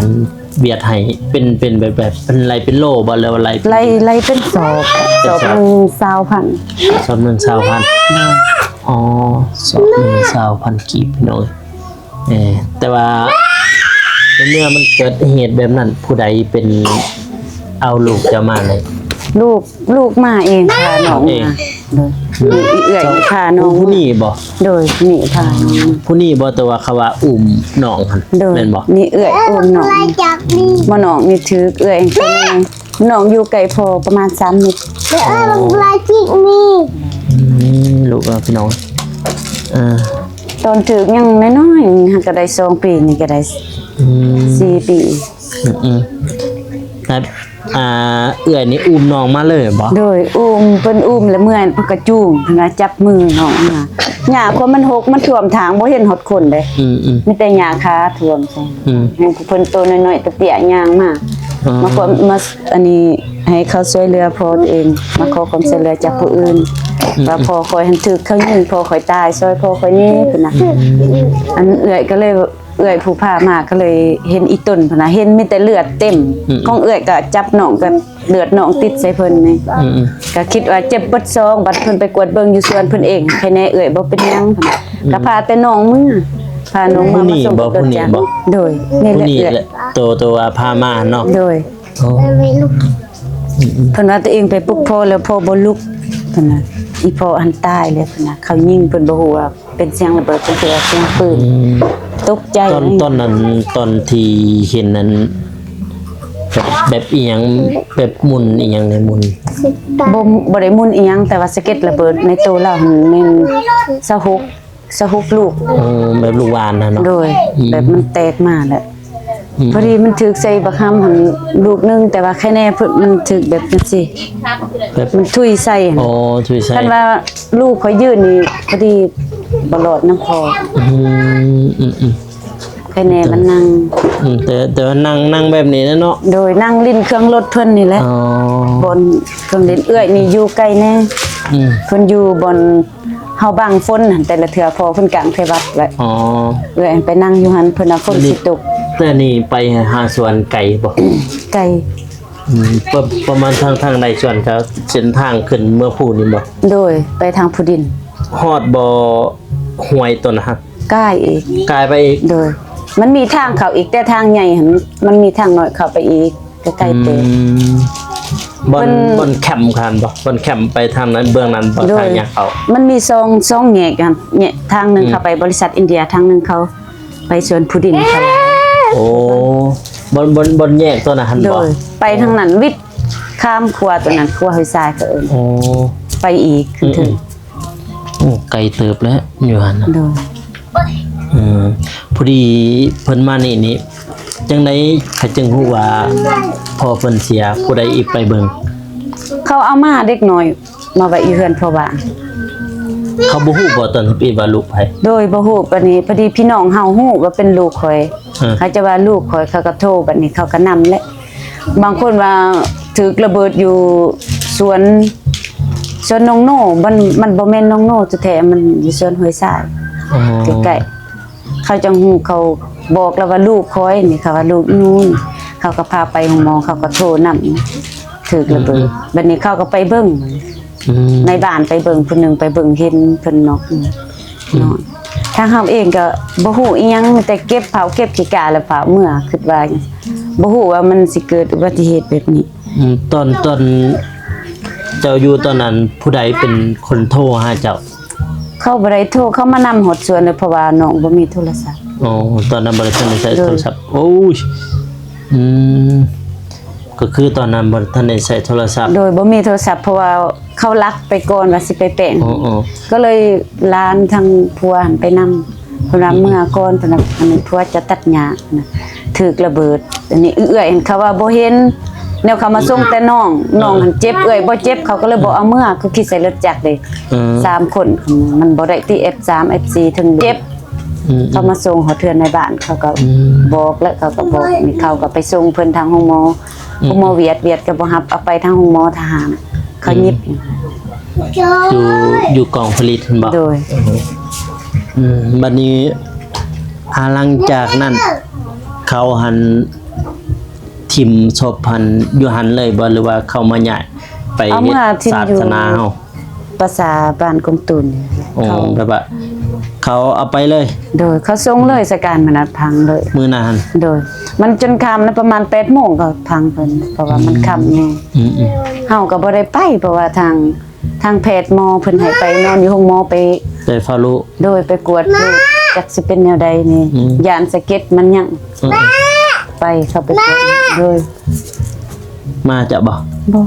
ວຽກຫັ້ນ ເປັນ ເປັນແບບ ແບບເພິ່ນໄລ່ເປັນໂລບໍ່ ຫຼືວ່າໄລ່ເປັນ ໄລ່ ໄລ່ເປັນສອບ ເປັນສອບ ສອບໜຶ່ງຊາວພັນ ສອບໜຶ່ງຊາວພັນ ໂດຍ ອໍ ສອບໜຶ່ງຊາວພັນກີບ ພີ່ນ້ອງ ເອີ ແຕ່ວ່າໃນເມື່ອມັນເກີດເຫດແບບນັ້ນ ຜູ້ໃດເປັນເອົາລູກເຈົ້າມາໃນ ລູກ ລູກມາເອງ ພານ້ອງມາ ໂດຍ ອືມ ເອື້ອຍພານ້ອງ ຜູ້ນີ້ບໍ່? ໂດຍ ຜູ້ນີ້ພານ້ອງມາ ຜູ້ນີ້ບໍ່? ແຕ່ວ່າເຂົາວ່າອຸ້ມນ້ອງຫັ້ນ ໂດຍ ແມ່ນບໍ່? ນີ້ເອື້ອຍອຸ້ມນ້ອງ ມາຈາກນີ້ ບໍ່ ນ້ອງນີ້ຖືກເອື້ອຍ ນ້ອງຢູ່ໃກ້ພໍ່ປະມານສາມເມັດ ແລ້ວເອື້ອຍລາຈິກນີ້ ອືມ ລູກເອີຍ ພີ່ນ້ອງ ເອີ ຕອນຖືກຍັງນ້ອຍໆ ຫາກະໄດ້ສອງປີ ນີ້ກະໄດ້ ອືມ ສີ່ປີ ອືມໆ ແລ້ວ ອ່າ ເອື້ອຍນີ້ອຸ້ມນ້ອງມາເລີຍບໍ່? ໂດຍ ອຸ້ມ ເພິ່ນອຸ້ມແລ້ວເມື່ອຍ ເພິ່ນກະຈູງ ເພິ່ນວ່າຈັບມືນ້ອງມາ ຫຍ້າຄວາມມັນຫົກ ມັນຖ້ວມທາງ ບໍ່ເຫັນຮອດຄົນເດ້ ອືມໆ ມີແຕ່ຫຍ້າຄາຖ້ວມໃສ່ ອືມ ໃຫ້ເພິ່ນໂຕນ້ອຍໆ ຕະເຕ້ຍຍ່າງມາ ອໍ ມາຄວາມ ມາ ອັນນີ້ ໃຫ້ເຂົາຊ່ວຍເຫຼືອພໍ່ຕົວເອງ ມາຂໍຄວາມຊ່ວຍເຫຼືອຈາກຜູ້ອື່ນ ອືມ ວ່າພໍ່ຂ້ອຍຫັ້ນຖືກເຂົາຍິງ ພໍ່ຂ້ອຍຕາຍ ຊ່ອຍພໍ່ຂ້ອຍແດ່ ເພິ່ນວ່າ ອືມ ອັນເອື້ອຍກໍເລີຍ ເອື້ອຍຜູ້ພາມາກໍເລີຍເຫັນອີ່ຕົນພຸ້ນນະ ເຫັນມີແຕ່ເລືອດເຕັມ ອືມ ຂອງເອື້ອຍກໍຈັບນ້ອງ ກໍເລືອດນ້ອງຕິດໃສ່ເພິ່ນນີ້ ອືມ ກໍຄິດວ່າເຈັບເບິດສອງ ບັດເພິ່ນໄປກວດເບິ່ງຢູ່ສວນເພິ່ນເອງ ໃຄແນ່ເອື້ອຍບໍ່ເປັນຫຍັງ ອືມ ກໍພາແຕ່ນ້ອງເມືອ ພານ້ອງເມືອ ຜູ້ນີ້ບໍ່? ຜູ້ນີ້ບໍ່? ໂດຍ ນີ້ແຫຼະ ຜູ້ນີ້ແຫຼະ ເອື້ອຍ ໂຕ ໂຕວ່າພາມາເນາະ ໂດຍ ໂອ້ ອືມໆ ເພິ່ນວ່າຕົວເອງໄປປຸກພໍ່ແລ້ວພໍ່ບໍ່ລຸກ ເພິ່ນວ່າ ອີ່ພໍ່ຫັ້ນຕາຍແລ້ວ ເພິ່ນວ່າ ເຂົາຍິງ ເພິ່ນບໍ່ຮູ້ວ່າ ເປັນສຽງລະເບີດ ເປັນສຽງ ສຽງປືນ ອືມ ຕົກໃຈ ຕອນ ຕອນນັ້ນ ຕອນທີ່ເຫັນນັ້ນ ແບບ ແບບອີ່ຫຍັງ ແບບໝຸ່ນອີ່ຫຍັງໃນໝຸ່ນ ບໍ່ ບໍ່ໄດ້ໝຸ່ນອີ່ຫຍັງ ແຕ່ວ່າສະເກັດລະເບີດໃນໂຕລາວຫັ້ນແມ່ນຊາວຫົກ ຊາວຫົກລູກ ເອີ ແບບລູກຫວ່ານຫັ້ນເນາະ ໂດຍ ອືມ ແບບມັນແຕກມາແລ້ວ ອືມ ພໍດີມັນຖືກໃສ່ບັກຫຳຫັ້ນລູກໜຶ່ງ ແຕ່ວ່າໄຄແນ່ເພິ່ນ ມັນຖືກແບບຈັ່ງຊີ້ ແບບ ມັນທຸຍໃສ່ ອໍ ທຸຍໃສ່ ຄັນວ່າລູກຂ້ອຍຢືນນີ້ ພໍດີບໍ່ລອດນຳພໍ່ ອືມ ອືມໆ ໄຄແນ່ມັນນັ່ງ ອືມ ແຕ່ ແຕ່ວ່ານັ່ງ ນັ່ງແບບນີ້ແຫຼະເນາະ ໂດຍ ນັ່ງຫຼິ້ນເຄື່ອງລົດເພິ່ນນີ້ແຫຼະ ອໍ ບ່ອນເຄື່ອງຫຼິ້ນ ເອື້ອຍນີ້ຢູ່ໄກແນ່ ອືມ ເພິ່ນຢູ່ບ່ອນ ເຮົາບັງຝົນຫັ້ນ ແຕ່ລະເທື່ອພໍ່ເພິ່ນກາງໄທວັດແຫຼະ ອໍ ເອື້ອຍໄປນັ່ງຢູ່ຫັ້ນ ເພິ່ນວ່າຝົນຊິຕົກ ແຕ່ນີ້ໄປຫາສວນໄກບໍ່? ໄກ ອືມ ປະ ປະມານທາງ ທາງໃດສວນເຂົາ ເສັ້ນທາງຂຶ້ນເມືອພູນີ້ບໍ່? ໂດຍ ໄປທາງພູດິນ ຮອດບໍ່ຫ້ວຍຕົນນະ? ກາຍອີກ ກາຍໄປອີກ ໂດຍ ມັນມີທາງເຂົ້າອີກ ແຕ່ທາງໃຫຍ່ຫັ້ນ ມັນມີທາງນ້ອຍເຂົ້າໄປອີກ ໃກ້ໆ ອືມ ເຕີບ. ບ່ອນ ເພິ່ນ ບ່ອນແຄມຫັ້ນບໍ່? ບ່ອນແຄມໄປທາງນັ້ນ ເບື້ອງນັ້ນບໍ່? ໂດຍ ທາງຫຍັງເຂົ້າ? ມັນມີສອງ ສອງແຍກຫັ້ນ ແຍກທາງໜຶ່ງ ອືມ ເຂົ້າໄປບໍລິສັດອິນເດຍ ທາງໜຶ່ງເຂົ້າໄປສວນພູດິນເຂົາ. ໂອ້ ບ່ອນ ບ່ອນ ບ່ອນແຍກຕົວນັ້ນຫັ້ນບໍ່? ໂດຍ ໄປທາງນັ້ນ ວິດຂ້າມຂົວຕົວນັ້ນ ຂົວຫ້ວຍຊາຍເຂົາເອີ້ນ. ໂອ້ ໄປອີກ ອືມ ເຖິງ ອືມ ໂອ້ ໄກເຕີບແລ້ວຢູ່ຫັ້ນນະ. ໂດຍ ເອີ ພໍດີເພິ່ນມານີ້ນີ້ ຈັ່ງໃດເຂົາຈຶ່ງຮູ້ວ່າພໍ່ເພິ່ນເສຍ? ຜູ້ໃດອີກໄປເບິ່ງ? ເຂົາເອົາມາເດັກນ້ອຍມາໄວ້ຢູ່ເຮືອນພໍ່ບ້ານ. ເຂົາບໍ່ຮູ້ບໍ່ຕອນທຳອິດວ່າລູກໃຜ? ໂດຍ ບໍ່ຮູ້. ບັດນີ້ພໍດີພີ່ນ້ອງເຮົາຮູ້ວ່າເປັນລູກຂ້ອຍ ເອີ ເຂົາຈະວ່າລູກຂ້ອຍ ເຂົາກໍໂທ ບັດນີ້ເຂົາກໍນຳແຫຼະ. ບາງຄົນວ່າຖືກລະເບີດຢູ່ສວນ ສວນໜອງໂນ ມັນ ມັນບໍ່ແມ່ນໜອງໂນແທ້ໆ ມັນຢູ່ສວນຫ້ວຍຊາຍ ອໍ ໃກ້ໆ ເຂົາຈັ່ງຮູ້ ເຂົາບອກແລ້ວວ່າລູກຂ້ອຍນີ້ ເຂົາວ່າລູກອີ່ໜູ ເຂົາກໍພາໄປໂຮງໝໍ ເຂົາກໍໂທນຳ ຖືກລະເບີດ. ອືມໆ ບັດນີ້ເຂົາກໍໄປເບິ່ງ ອືມ ໃນບ້ານໄປເບິ່ງ ຜູ້ໜຶ່ງໄປເບິ່ງເຫັນເພິ່ນນອນ ອືມ ນອນ. ທາງເຮົາເອງກໍບໍ່ຮູ້ອີ່ຫຍັງ ມີແຕ່ເກັບເຜົາເກັບຂີ້ກາແລ້ວເຜົາເມືອ ຄິດວ່າ ບໍ່ຮູ້ວ່າມັນຊິເກີດອຸບັດຕິເຫດແບບນີ້. ອືມ ຕອນ ຕອນເຈົ້າຢູ່ຕອນນັ້ນ ຜູ້ໃດເປັນຄົນໂທຫາເຈົ້າ? ເຂົາບໍ່ໄດ້ໂທ ເຂົາມານຳຮອດສວນເລີຍ ເພາະວ່ານ້ອງບໍ່ມີໂທລະສັບ. ອໍ ຕອນນັ້ນບໍ່ໄດ້ທັນໄດ້ໃຊ້ ໂດຍ ໂທລະສັບ. ໂອ້ຍ ອືມ ກໍຄືຕອນນັ້ນບໍ່ທັນໄດ້ໃຊ້ໂທລະສັບ. ໂດຍ ບໍ່ມີໂທລະສັບ ເພາະວ່າເຂົາລັກໄປກ່ອນວ່າຊິໄປແປງ. ອໍໆ ກໍເລີຍຫຼານທາງຜົວຫັ້ນໄປນຳ ເພິ່ນວ່າ ອືມ ເມືອກ່ອນ ເພິ່ນວ່າ ອັນນີ້ຜົວຈະຕັດຫຍ້ານະ ຖືກລະເບີດ. ອັນນີ້ເອື້ອຍຫັ້ນເຂົາວ່າບໍ່ເຫັນ ແນວເຂົາມາສົ່ງແຕ່ນ້ອງ ອືມ ນ້ອງຫັ້ນເຈັບ ເອື້ອຍບໍ່ເຈັບ ເຂົາກໍເລີຍບໍ່ເອົາເມືອ ອືມ ຄືຂີ່ໃສ່ລົດຈັກເດ້ ອືມ ສາມຄົນ ມັນບໍ່ໄດ້ຕິ ເອັຟສາມ ເອັຟສີ່ ເຖິງເຈັບ. ອືມ ເຂົາມາສົ່ງຮອດເຮືອນໃນບ້ານ ເຂົາກໍ ອືມ ບອກ ແລ້ວເຂົາກໍບອກ ນີ້ເຂົາກໍໄປສົ່ງເພິ່ນທາງໂຮງໝໍ ອືມ ໂຮງໝໍຫວຽດ ຫວຽດກໍບໍ່ຮັບ ເອົາໄປທາງໂຮງໝໍທະຫານ ເຂົາ ອືມ ຍຶດ. ຢູ່ ຢູ່ກອງຜະລິດຫັ້ນບໍ່? ໂດຍ ອືມ ອືມ ບັດນີ້ ອ່າ ຫຼັງຈາກນັ້ນ ເຂົາຫັ້ນຖິ້ມສົບຫັ້ນຢູ່ຫັ້ນເລີຍບໍ່ ຫຼືວ່າເຂົາມາຍ້າຍໄປເຮັດສາດສະໜາເຮົາ? ພາສາບ້ານກົງຕູນນີ້ ອໍ ເຂົາ ແບບວ່າເຂົາເອົາໄປເລີຍ? ໂດຍ ເຂົາສົ່ງເລີຍ ສະການມະນັດພັງເລີຍ ມື້ນັ້ນຫັ້ນ. ໂດຍ ມັນຈົນຄ່ຳນະ ປະມານແປດໂມງກໍພັງເພິ່ນ ເພາະວ່າມັນຄ່ຳແນ່ ອືມໆ ເຮົາກໍບໍ່ໄດ້ໄປ ເພາະວ່າທາງ ທາງແພດໝໍເພິ່ນໃຫ້ໄປນອນຢູ່ໂຮງໝໍ ໄປ ໄປເຝົ້າລູກ. ໂດຍ ໄປກວດລູກ ຈັກຊິເປັນແນວໃດນີ້ ອືມ ຢ້ານສະເກັດມັນຍັງ ອືມ ໄປ ເຂົ້າໄປກວດ. ໂດຍ ມາເຈົ້າບໍ່? ບໍ່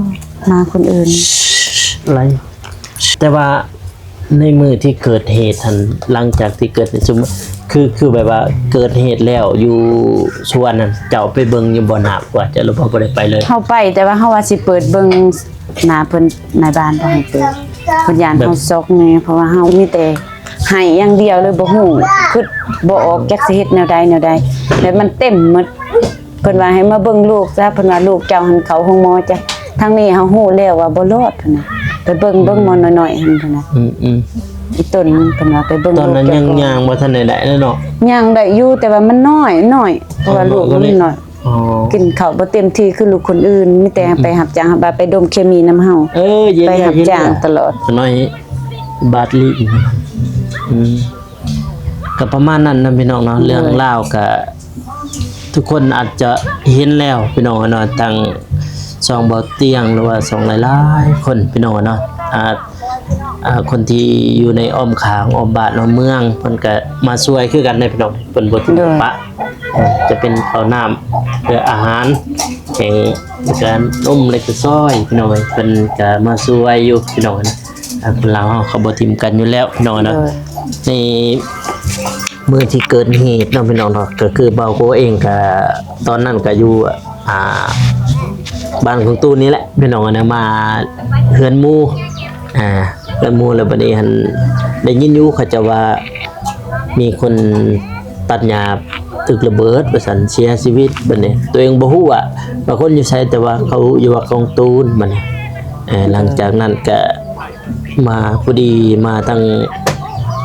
ມາຄົນອື່ນ. ແຕ່ວ່າໃນມື້ທີ່ເກີດເຫດຫັ້ນ ຫຼັງຈາກທີ່ເກີດເຫດ ສົມມຸດ ຄື ຄືແບບວ່າເກີດເຫດແລ້ວຢູ່ສວນນັ້ນ ເຈົ້າໄປເບິ່ງຢູ່ບໍ່ ໜ້າຜົວເຈົ້າ ຫຼືວ່າບໍ່ໄດ້ໄປເລີຍ? ເຮົາໄປ ແຕ່ວ່າເຮົາວ່າຊິເປີດເບິ່ງ ໜ້າເພິ່ນ ນາຍບ້ານບໍ່ໃຫ້ເປີດ ເພິ່ນຢ້ານເຮົາຊອກແນ່ ເພາະວ່າເຮົາມີແຕ່ໄຫ້ຢ່າງດຽວເລີຍ ບໍ່ຮູ້ ຄິດບໍ່ອອກ ຈັກຊິເຮັດແນວໃດແນວໃດ ແລ້ວມັນເຕັມໝົດ. ເພິ່ນວ່າໃຫ້ມາເບິ່ງລູກຊະ ເພິ່ນວ່າລູກເຈົ້າຫັ້ນເຂົ້າໂຮງໝໍຈ້ະ ທາງນີ້ເຮົາຮູ້ແລ້ວວ່າບໍ່ລອດ ເພິ່ນວ່າ ໄປເບິ່ງ ເບິ່ງໝໍນ້ອຍໆຫັ້ນ ເພິ່ນວ່າ ອືມໆ ອີ່ຕົນ ເພິ່ນວ່າໄປເບິ່ງ ຕອນນັ້ນຍັງຍ່າງບໍ່ທັນໄດ້ໄດ້ເນາະ ຍ່າງໄດ້ຢູ່ ແຕ່ວ່າມັນນ້ອຍໆ ເພາະວ່າລູກມັນນ້ອຍ ອໍ ກິນເຂົ້າບໍ່ເຕັມທີ່ຄືລູກຄົນອື່ນ ມີແຕ່ໄປຮັບຈ້າງຮັບບານ ໄປດົມເຄມີນຳເຮົາ ເອີ ໄປຮັບຈ້າງຕະຫຼອດ ໜ້ອຍບາດລີ້ ອືມ ກໍປະມານນັ້ນນະພີ່ນ້ອງເນາະ ເລື່ອງລາວກໍທຸກຄົນອາດຈະເຫັນແລ້ວພີ່ນ້ອງເນາະ ທັງຊ່ອງເບົາຕຽງ ຫຼືວ່າຊ່ອງຫຼາຍໆຄົນພີ່ນ້ອງເນາະ ອາ ອ່າ ຄົນທີ່ຢູ່ໃນອ້ອມຂ້າງອ້ອມບ້ານອ້ອມເມືອງ ເພິ່ນກະມາຊ່ວຍຄືກັນເດ້ພີ່ນ້ອງ ເພິ່ນບໍ່ຖິ້ມປະ ເອີ ຈະເປັນເຂົ້ານ້ຳ ຫຼືອາຫານແຫ້ງ ແລ້ວກະນົມ ແລ້ວກະຊອຍ ພີ່ນ້ອງເອີຍ ເພິ່ນກະມາຊ່ວຍຢູ່ພີ່ນ້ອງ ອ່າ ຄົນລາວເຮົາເຂົາບໍ່ຖິ້ມກັນຢູ່ແລ້ວພີ່ນ້ອງເນາະ ໃນມື້ທີ່ເກີດເຫດເນາະພີ່ນ້ອງເນາະ ກະຄືບ່າວໂກເອງກະ ຕອນນັ້ນກະຢູ່ ອ່າ ບ້ານຂອງຕູ້ນີ້ແຫຼະພີ່ນ້ອງເນາະ ມາເຮືອນໝູ່ ອ່າ ເຮືອນໝູ່ ແລ້ວບັດນີ້ຫັ້ນ ໄດ້ຍິນຢູ່ເຂົາເຈົ້າວ່າມີຄົນຕັດຫຍ້າຖືກລະເບີດວ່າຊັ້ນ ເສຍຊີວິດ ບັດນີ້ຕົວເອງບໍ່ຮູ້ວ່າ ວ່າຄົນຢູ່ໃສ ແຕ່ວ່າເຂົາຮູ້ຢູ່ວ່າຂອງຕູນ ບັດນີ້ ເອີ ຫຼັງຈາກນັ້ນກະ ມາພໍດີ ມາທາງ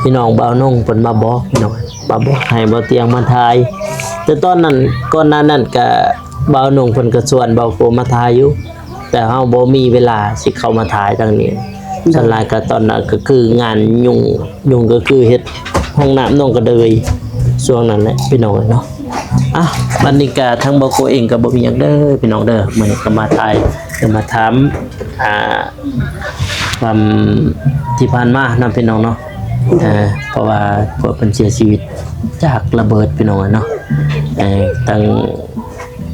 ພີ່ນ້ອງບ່າວນົງເພິ່ນມາບອກພີ່ນ້ອງ ມາບອກໃຫ້ບ່າວຕຽງມາຖ່າຍ ແຕ່ຕອນນັ້ນ ກ່ອນໜ້ານັ້ນກະບ່າວນົງເພິ່ນກະຊວນບ່າວໂກມາຖ່າຍຢູ່ ແຕ່ເຮົາບໍ່ມີເວລາຊິເຂົ້າມາຖ່າຍທາງນີ້ ສ່ວນຫຼາຍກະຕອນນັ້ນກະຄືງານຫຍຸ້ງ ຫຍຸ້ງກະຄືເຮັດຫ້ອງນ້ຳໜອງກະເດີຍ ຊ່ວງນັ້ນແຫຼະພີ່ນ້ອງເອີຍເນາະ. ອ່ະ ບັດນີ້ກະທາງບ່າວໂກເອງກະບໍ່ມີຫຍັງເດີພີ່ນ້ອງເດີ ມື້ນີ້ກະມາຖ່າຍ ກະມາຖາມ ອ່າ ຄວາມທີ່ຜ່ານມາເນາະພີ່ນ້ອງເນາະ ເອີ ເພາະວ່າພວກເພິ່ນເສຍຊີວິດຈາກລະເບີດພີ່ນ້ອງເນາະ ເອີ ທາງ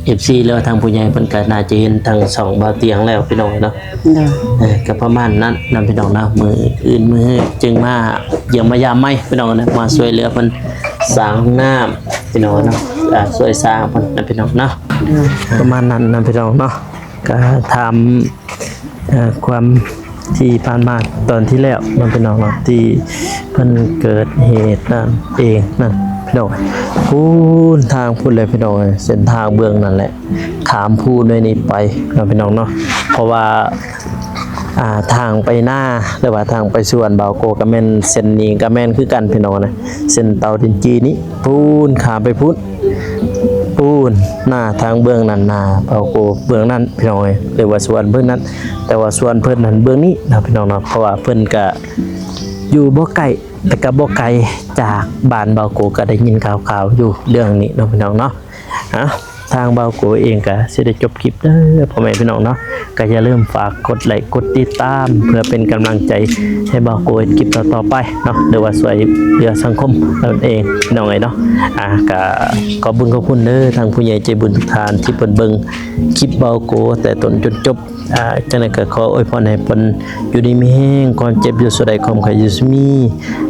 ເອັຟຊີ ຫຼືວ່າທາງຜູ້ໃຫຍ່ເພິ່ນກໍໜ້າຈະເຫັນທາງຊ່ອງບ່າວຕຽງແລ້ວພີ່ນ້ອງເນາະ ໂດຍ ເອີ ກໍປະມານນັ້ນນະພີ່ນ້ອງເນາະ ມື້ອື່ນມື້ຮືຈຶ່ງມາຢ້ຽມມາຢາມໃໝ່ພີ່ນ້ອງເນາະ ມາຊ່ວຍເຫຼືອເພິ່ນສ້າງຫ້ອງນ້ຳພີ່ນ້ອງເນາະ ອ່າ ຊ່ວຍສ້າງເພິ່ນນະພີ່ນ້ອງເນາະ ໂດຍ ປະມານນັ້ນນະພີ່ນ້ອງເນາະ ກໍຖາມ ເອີ ຄວາມທີ່ຜ່ານມາຕອນທີ່ແລ້ວເນາະພີ່ນ້ອງເນາະ ທີ່ເພິ່ນເກີດເຫດນັ້ນເອງນັ້ນພີ່ນ້ອງ ພຸ້ນທາງພຸ້ນແຫຼະພີ່ນ້ອງເອີຍ ເສັ້ນທາງເບື້ອງນັ້ນແຫຼະ ຂ້າມພູໜ້ອຍນີ້ໄປເນາະພີ່ນ້ອງເນາະ ເພາະວ່າ ອ່າ ທາງໄປນາ ຫຼືວ່າທາງໄປສວນບ່າວໂກກໍແມ່ນ ເສັ້ນນີ້ກໍແມ່ນຄືກັນພີ່ນ້ອງນະ ເສັ້ນເຕົາດິນຈີ່ນີ້ ພຸ້ນຂ້າມໄປພຸ້ນ ປູ້ນ ນາທາງເບື້ອງນັ້ນນາບ່າວໂກເບື້ອງນັ້ນພີ່ນ້ອງເອີຍ ຫຼືວ່າສວນເພິ່ນນັ້ນ ແຕ່ວ່າສວນເພິ່ນຫັ້ນເບື້ອງນີ້ນະພີ່ນ້ອງເນາະ ເພາະວ່າເພິ່ນກະຢູ່ບໍ່ໃກ້ ແຕ່ກະບໍ່ໄກຈາກບ້ານບ່າວໂກ ກະໄດ້ຍິນຂ່າວໆຢູ່ເລື່ອງນີ້ເນາະພີ່ນ້ອງເນາະ ອ່ະ ທາງບ່າວໂກເອງກະຊິໄດ້ຈົບຄລິບເດີພໍ່ແມ່ພີ່ນ້ອງເນາະ ກໍຢ່າລືມຝາກກົດໄລກົດຕິດຕາມ ເພື່ອເປັນກຳລັງໃຈໃຫ້ບ່າວໂກເຮັດຄລິບຕໍ່ໆໄປເນາະ ຫຼືວ່າຊ່ວຍເຫຼືອສັງຄົມນັ້ນເອງພີ່ນ້ອງເອີຍເນາະ ອ່າ ກະຂອບບຸນຂອບຄຸນເດີ ທາງຜູ້ໃຫຍ່ໃຈບຸນທຸກທ່ານທີ່ເພິ່ນເບິ່ງຄລິບບ່າວໂກແຕ່ຕົ້ນຈົນຈົບ ອ່າ ຈັ່ງໃດກໍຂໍອວຍພອນໃຫ້ເພິ່ນຢູ່ດີມີແຮງ ຄວາມເຈັບຢ່າສູ່ໄດ້ ຄວາມໄຂ້ຢ່າສູ່ມີ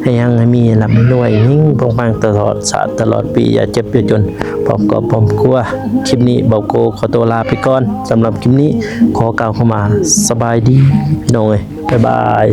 ໃຫ້ຮັ່ງໃຫ້ມີ ໃຫ້ລ່ຳໃຫ້ລວຍ ເຮັງໆປັງໆ ຕະຫຼອດຊາດຕະຫຼອດປີ ຢ່າເຈັບຢ່າຈົນ ພ້ອມຄອບພ້ອມຄົວ ຄລິບນີ້ບ່າວໂກຂໍຕົວລາໄປກ່ອນ ສຳລັບຄລິບນີ້ຂໍກ່າວຄຳວ່າ ສະບາຍດີພີ່ນ້ອງເອີຍ ບາຍບາຍ.